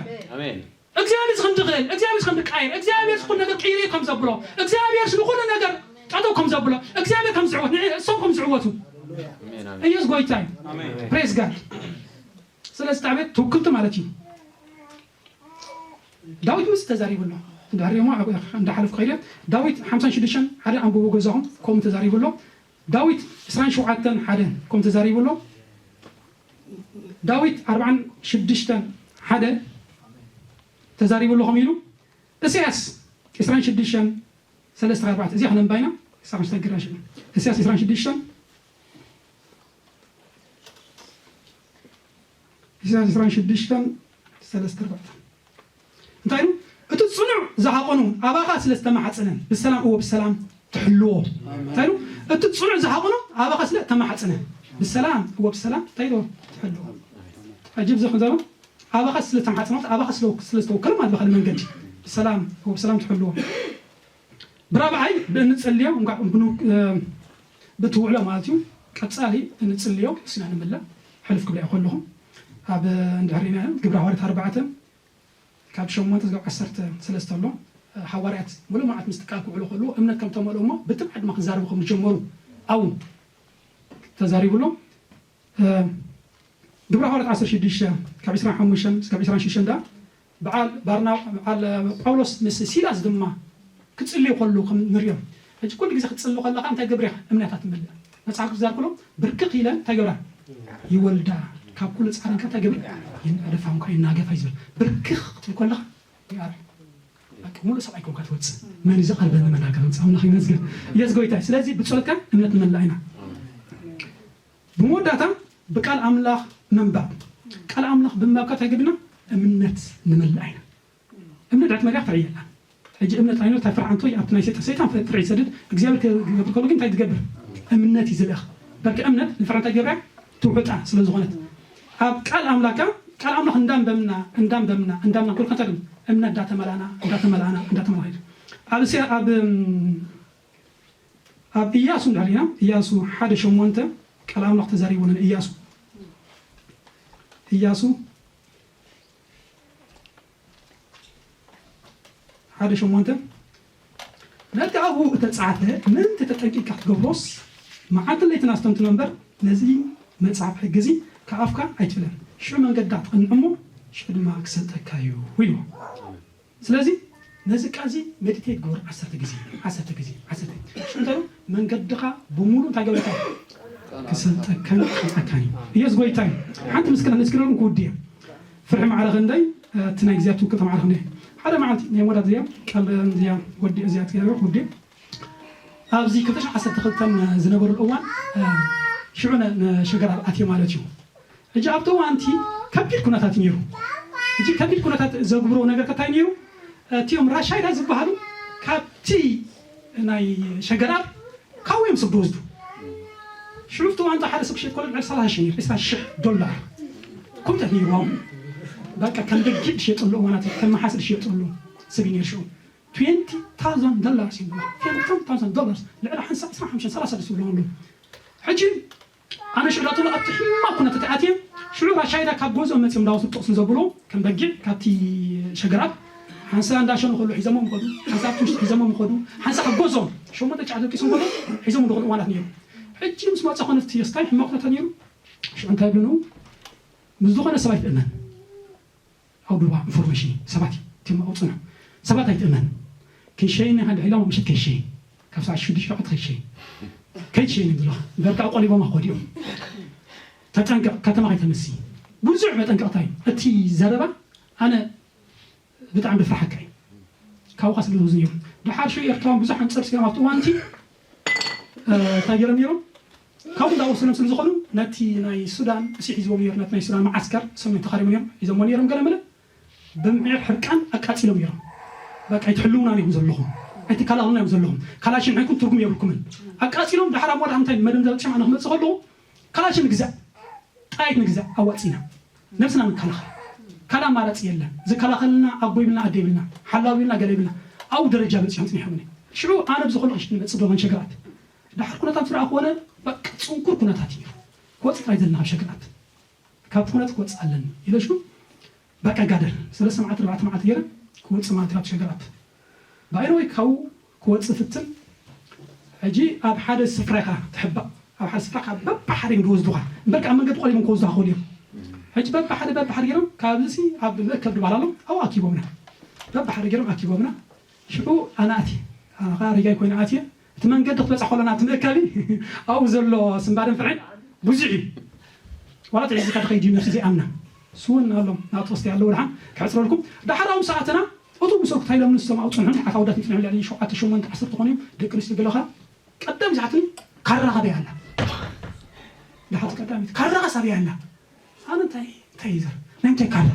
እግዚኣብሔር ክንዲ ክእል እግዚኣብሔር ክንዲ ቃይር እግዚኣብሔር ስኩል ነገር ቅይር ከም ዘብሎ እግዚኣብሔር ስንኩሉ ነገር ጠጠው ከም ዘብሎ እግዚኣብሔር ከም ዝዕወት ንዕ እሶም ከም ዝዕወቱ ኢየሱስ ጎይታ እዩ ፕሬዝ ጋድ ስለዚ ጣዕበት ትውክልቲ ማለት እዩ ዳዊት ምስ ተዛሪቡ ኣሎ ድሕሪ ሞ እንዳሓለፍ ከይደ ዳዊት ሓምሳን ሽዱሽተን ሓደ ኣንብቡ ገዛኹም ከምኡ ተዛሪቡ ኣሎ ዳዊት ዕስራን ሸውዓተን ሓደ ከምኡ ተዛሪቡ ኣሎ ዳዊት ኣርባዓን ሽዱሽተን ሓደ ተዛሪቡ ኣሎ ከም ኢሉ እስያስ ዕስራን ሽዱሽተን ሰለስተ ኣርባዕተ እዚኣ ክነንባይና ሳብ ስተግራ ሽዑ እስያስ ዕስራን ሽዱሽተን እስያስ ዕስራን ሽዱሽተን ሰለስተ ኣርባዕተ እንታይ ኢሉ እቲ ጽኑዕ ዝሃቆኑ ኣባኻ ስለ ዝተማሓጸነን ብሰላም እዎ ብሰላም ትሕልዎ እንታይ ኢሉ እቲ ጽኑዕ ዝሃቕኖ ኣባኻ ስለ እተማሓጸነ፣ ብሰላም፣ እወ ብሰላም፣ እንታይ ኢልዎ? ትሕልዎ። ሕጂ ብዚ ክንዘሮ፣ ኣባኻ ስለ እተማሓጸነ፣ ኣባኻ ስለ፣ ስለ ዝተወከለ ማለት ብኻልእ መንገዲ፣ ብሰላም፣ እወ ብሰላም ትሕልዎ። ብራብዓይ፣ ብእንጽልዮ፣ እንኳዕ ብኑ-፣ እ፣ ብትውዕሎ ማለት እዩ። ቀጻሊ እንጽልዮ፣ እስና ንምላእ፣ ሕልፍ ክብላ ከለኹም። ኣብ፣ እንድሕር ርኢና፣ ግብረ ሃዋርያት ኣርባዕተ፣ ካብ ሸሞንተ ክሳብ ዓሰርተ ሰለስተ ኣሎ። ሃዋርያት ሙሉእ መዓልቲ ምስቲ ቃል ክውዕሉ ከለዉ እምነት ከም ተመልኡ እሞ ብትብዓት ድማ ክዛረቡ ከም ዝጀመሩ ኣብኡ ተዛሪቡ ኣሎ። እ፣ ግብረ ሃዋርያት ዓሰርተ ሽዱሽተ ካብ ዕስራን ሓሙሽተን ክሳብ ዕስራን ሽዱሽተን ደኣ በዓል ባርና-፣ በዓል ጳውሎስ ምስ ሲላስ ድማ ክጽልዩ ከለዉ ከም ንሪኦም። ሕጂ ኩሉ ግዜ ክትጽሊ ከለኻ እንታይ ገብር ኢኻ? እምነታ ትመልእ። መጽሓፍ ቅዱስ ዝዛረብ ከሎ ብርክኽ ኢለን እንታይ ገብራ? ይወልዳ። ካብ ኩሉ ጻዕረን ከ እንታይ ገብር? ይናደፋ፣ እንኳ ይናገፋ እዩ ዝብል። ብርክኽ ክትብል ከለኻ ይኣር። በቃ ሙሉእ ሰብኣይ ኮንካ ትወጽእ። መን እዩ ዝቐርበኒ? መን ሃገር ወጽእ? ኣምላኽ ይመስገን። ኢየሱስ ጎይታ እዩ። ስለዚ ብጸሎትካ እምነት ንመልእ ኢና። ብመወዳእታ ብቃል ኣምላኽ ምንባብ። ቃል ኣምላኽ ብምንባብ ከ እንታይ ገብርና? እምነት ንመልእ ኢና። እምነት ድሕረት መሪያ ፍርሒ የላን። ሕጂ እምነት ኣይኖር እንታይ ፍርሒ ኣንቶ ኣብቲ ናይ ሰይጣን፣ ሰይጣን ፍርሒ ይሰድድ፣ እግዚኣብሔር ክገብር ከሎ ግን እንታይ ትገብር? እምነት እዩ ዝልእኽ። በቃ እምነት ንፍርሒ እንታይ ገብርያ? ትውሕጣ ስለ ዝኾነት። ኣብ ቃል ኣምላካ፣ ቃል ኣምላኽ እንዳንበብና፣ እንዳንበብና፣ እንዳንበብና፣ ክብል ከንታ ድም እምነት እንዳተመላእና፣ እንዳተመላእና፣ እንዳተመላእና። ኣብ እሲ-፣ ኣብ፣ እም፣ ኣብ ኢያሱ እንድሕር ኢና፣ ኢያሱ ሓደ ሸሞንተ ቃል ኣምላኽ ተዛሪቡና ኢያሱ። ኢያሱ ሓደ ሸሞንተ፣ ነቲ ኣብኡ እተጻሕፈ ምእንቲ ተጠንቂቕካ ክትገብሮስ፣ መዓልትን ለይትን ኣስተንትኖ እምበር፣ ነዚ መጽሓፍ ሕጊ እዚ ካብ ኣፍካ ኣይትፍለን። ሽዑ መንገድካ ትቐንዕ እሞ፣ ሽዑ ድማ ክሰልጠካ እዩ ኢልዎ። ስለዚ ነዚ ቃል እዚ ሜዲቴት ግበር ዓሰርተ ግዜ፣ ዓሰርተ ግዜ፣ ዓሰርተ ግዜ። ሽዑ እንታይ ኢሉ? መንገድኻ ብምሉእ እንታይ ገብረካ? ክሰልጠካን ክቐንዓካን እዩ። ኢየሱስ ጎይታ እዩ። ሓንቲ ምስክና ምስክረኩም ክውዲ እየ። ፍርሒ ማዕረ ክንደይ፣ እ፣ እቲ ናይ እግዚኣብሔር ትውክልታ ማዕረ ክንደይ። ሓደ መዓልቲ ናይ ወዳት እዚኣ፣ ቃል እዚኣ ወዲ እዚኣ ትገርበ ወዲ ኣብዚ ክልተ ሽሕን ዓሰርተ ክልተን ዝነበሩ እዋን፣ እ፣ ሽዑ ነ-፣ ንሸገር ኣብ ኣትየ ማለት እዩ። ሕጂ ኣብቲ እዋን እቲ ከቢድ ኩነታት እዩ ነይሩ። ሕጂ ከቢድ ኩነታት ዘግብሮ ነገር ከታይ ነይሩ? እቲኦም ራሻይዳ ዝበሃሉ ካብቲ ናይ ሸገር ኣብ ካብኡ እዮም ሰብ ዝወስዱ። ሽዑ ኣብቲ እዋን ሓደ ሰብ ክሸጥ ከሎ ልዕሊ ሰላሳ ሽሕ ነይሩ፣ ዕስራ ሽሕ ዶላር። ኮምታት ነይሩ ኣብኡ። በቃ ከም በጊዕ ዝሸጠሉ እዋናት፣ ከም መሓስ ዝሸጠሉ ሰብ እዩ ነይሩ ሽዑ። ትዌንቲ ታውዘንድ ዶላርስ እዮም ዝብሉ። ትዌንቲ ታውዘንድ ዶላርስ፣ ልዕሊ ሓንሳብ ዕስራን ሓሙሽተን ሰላሳ ደስ ዝብሉ ኣለዉ። ሕጂ ኣነ ሽዑ ዳትሉ ኣብቲ ሕማቕ ኩነታት ኣትየ፣ ሽዑ ራሻይዳ ካብ ገዝኦም መጺኦም እንዳወስዱ ጥቕሲ ዘብሉ ከም በጊዕ ካብቲ ሸገር ኣብ ሓንሳ እንዳሸኑ ከለዉ ሒዞሞም ይኸዱ፣ ሓንሳ ኣብቲ ውሽጢ ሒዞሞም ይኸዱ፣ ሓንሳ ካብ ገዝኦም ሸሞንተ ትሽዓተ ደቂሶም ከለዉ ሒዞም ዝኸዱ እዋናት ነይሩ። ሕጂ ምስ መጻ ኮነ እቲ የስታይ ሕማቕ ኩነታት ነይሩ። ሽዑ እንታይ ብሉ? ምስ ዝኾነ ሰብ ኣይትእመን። ኣውድባ ኢንፎርሜሽን እዩ። ሰባት እዩ። እቲኦም ኣብኡ ጽንሑ። ሰባት ኣይትእመን። ክንሸይን ኢና፣ ድሒሎም ምሸት ከይሸይን። ካብ ሰዓት ሽዱሽተ ሸውዓተ ከይሸይን። ከይትሸይን እዮም ዝብሉኻ። እምበር ከዓ ቆሊቦም ክኸዱ እዮም። ተጠንቀቕ፣ ከተማ ከይተምሲ። ብዙሕ መጠንቀቕታ እዩ። እቲ ዘረባ ኣነ ብጣዕሚ ዝፍርሓካ እዩ። ካብኡ ስለ ዝወዙ እዮም። ደሓር ሽዑ ኤርትራውያን ብዙሕ ኣንጸር ሲሮም ኣብቲ እዋን እቲ እ፣ እንታይ ገይሮም ነይሮም? ካብኡ እንዳወሰዶም ስለ ዝኾኑ፣ ነቲ ናይ ሱዳን፣ እሲ ሒዝዎም ነይሩ፣ ነቲ ናይ ሱዳን መዓስከር፣ ሰሜን ተኻሪቦም ነይሮም፣ ሒዞሞ ነይሮም፣ ገለ መለ ብምዕር ሕርቃን ኣቃጺሎም ነይሮም። በቃ፣ ኣይትሕልውናን ኢኹም ዘለኹም፣ ኣይትከላኸሉና ኢኹም ዘለኹም፣ ካላሽን ንዓይኩም ትርጉም የብልኩምን። ኣቃጺሎም፣ ደሓር ኣብ መወዳእታ እንታይ መደምደምታ ኣነ ክመጽእ ከለኹ፣ ካላሽን ንግዛእ፣ ጣይት ንግዛእ፣ ኣዋጺና ነብስና ንከላኸል። ካልእ ኣማራጺ የለን። ዝከላኸልና ኣቦ ይብልና፣ ኣደ ይብልና፣ ሓላው ይብልና፣ ገለ ይብልና። ኣብኡ ደረጃ በጺሖም ጽኒሖም። ሽዑ ኣነ ብዝኾነ ቅሽት ንመጽእ ዶ መንሸግራት። ድሓር ኩነታት ዝረኣ ክኾነ፣ በቃ ጽንኩር ኩነታት እዩ። ክወጽእ ጥራይ ዘለና ካብ ሸግራት። ካብቲ ኩነት ክወጽእ ኣለኒ ኢለ ሽዑ በቃ ጋደል። ሰለስተ መዓልቲ፣ ኣርባዕተ መዓልቲ ገይረ ክወጽእ ማለት እዩ ካብቲ ሸግራት። ባይረወይ ካብኡ ክወጽእ ፍትን። ሕጂ ኣብ ሓደ ስፍራ ኢኻ ትሕባእ። ኣብ ሓደ ስፍራ ካብ በብሓደ እዮም ዝወስዱኻ። እምበር ኣብ መንገዲ ቆሊቦም ክወስዱኻ ክኽእሉ እዮም። ሕጂ በብሓደ፣ በብሓደ ገይሮም ካብዚ ኣብ መእከብ ድባል ኣሎ፣ ኣብኡ ኣኪቦምና። በብሓደ ገይሮም ኣኪቦምና። ሽዑ ኣነ ኣትየ። ኣነ ኸዓ ሪጋይ ኮይነ ኣትየ። እቲ መንገዲ ክትበጽሕ ከሎ ናብቲ መእከቢ ኣብኡ ዘሎ ስንባደን ፍርሕን ብዙሕ እዩ። ዋላ ጥዒዝካ ትኸይድ እዩ ነፍሲ ዘይኣምና። እሱ እውን ኣሎ፣ ናቱ ክስታይ ኣለዎ፣ ደሓን ክሕጽረልኩም። ደሓር ኣብኡ ምስ ኣተና፣ እቶም ምሰልኩ እንታይ ኢሎም ንሶም ኣብኡ ጽንሑ፣ ዓፍ ኣውዳት ጽንሑ፣ ልዕሊ ሸውዓተ፣ ሸሞንተ፣ ዓሰርተ ዝኾኑ እዮም፣ ደቂ ኣንስትዮ ገለኻ። ቀዳም ዝሓትኒ ካራ ካበይ ኣላ? ደሓር ቀዳሚት ካራ ካስ ኣበይ ኣላ? ኣነ እንታይ፣ እንታይ እዩ ዘር-? ናይ እንታይ ካራ?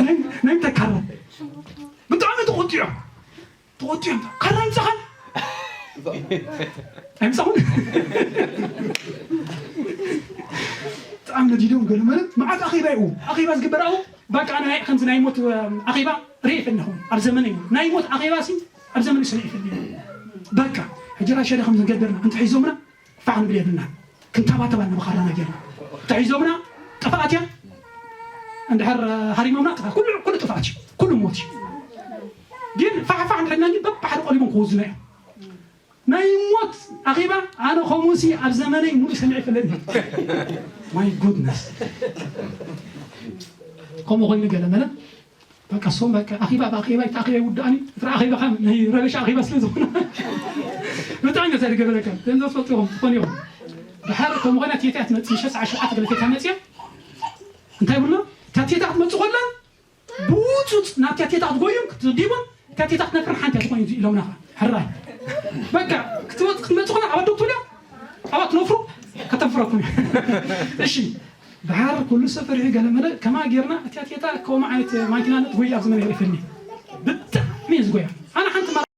ናይ፣ ናይ እንታይ ካራ? ብጣዕሚ ተቖጢዖም። ተቖጢዖም። ካራ ይምጻኻን? ኣይምሳኹን? ብጣዕሚ ነዲዶም ገለ መለ። መዓት ኣኼባ እዩ። ኣኼባ ዝግበር ኣብኡ፣ በቃ፣ ኣነ ናይ፣ ከምዚ ናይ ሞት፣ ኣም፣ ኣኼባ ርኢ ይፈልኹም። ኣብ ዘመነይ ናይ ሞት ኣኼባ ሲ ኣብ ዘመነይ ሰሚዐ ይፈልግ። በቃ፣ ሕጂ ራሻ ደ ከም ዝገብርና እንተ ሒዞምና ፋሕ ንብል የብልና። ክንተባተባ ንብኻራና ጌርና። እንተ ሒዞምና ጥፍኣት እያ። እንድሕር ሃሪሞምና ጥፍኣት። ኩሉ፣ ኩሉ ጥፍኣት እዩ። ኩሉ ሞት እዩ። ግን ፋሕ ፋሕ እንድሕር ኢልና ግን በብሓደ ቆሊቦም ክወዙና እዮም። ናይ ሞት ኣኼባ ኣነ ከምኡ ሲ ኣብ ዘመነይ ሙሉእ ሰሚዐ ይፈልጥ። My goodness። ከምኡ ኮይኑ ገለ መለ በቃ እሶም በቃ ኣኼባ ብኣኼባ እቲ ኣኼባ ይውዳእኒ። እቲ ኣኼባ ካብ ናይ ረበሻ ኣኼባ ስለ ዝኾነ ብጣዕሚ እዛ ዝገበረካ ገንዘብ ትፈልጡ ኢኹም ትኾኑ ኢኹም። ድሓር ከምኡ ኮይና ቴትያ ትመፅእ ምሸት ሰዓት ሸውዓተ ገለ ቴትያ መፅያ እንታይ ይብሉና እታ ቴታ ክትመፅእ ከላ ብውፁፅ ናብ ቴታ ክትጎዩን ክትድይቡን እታ ቴታ ክትነፍርን ሓንቲ እያ ዝኾን ኢሎምና ኸዓ ሕራይ በቃ ክትወፅ ክትመፅእ ከላ ኣባ ዶክተር እያ ኣባ ትነፍሩ ከተንፍረኩም እያ። እሺ ድሓር ኩሉ ሰብ ፈሪሑ ገለ መለ ከማ ጌርና እታ ቴታ ከምኡ ዓይነት ማኪና ንትጎይ ኣብዚ መን ይፈልኒ ብጣዕሚ እዩ ዝጎያ ኣነ ሓንቲ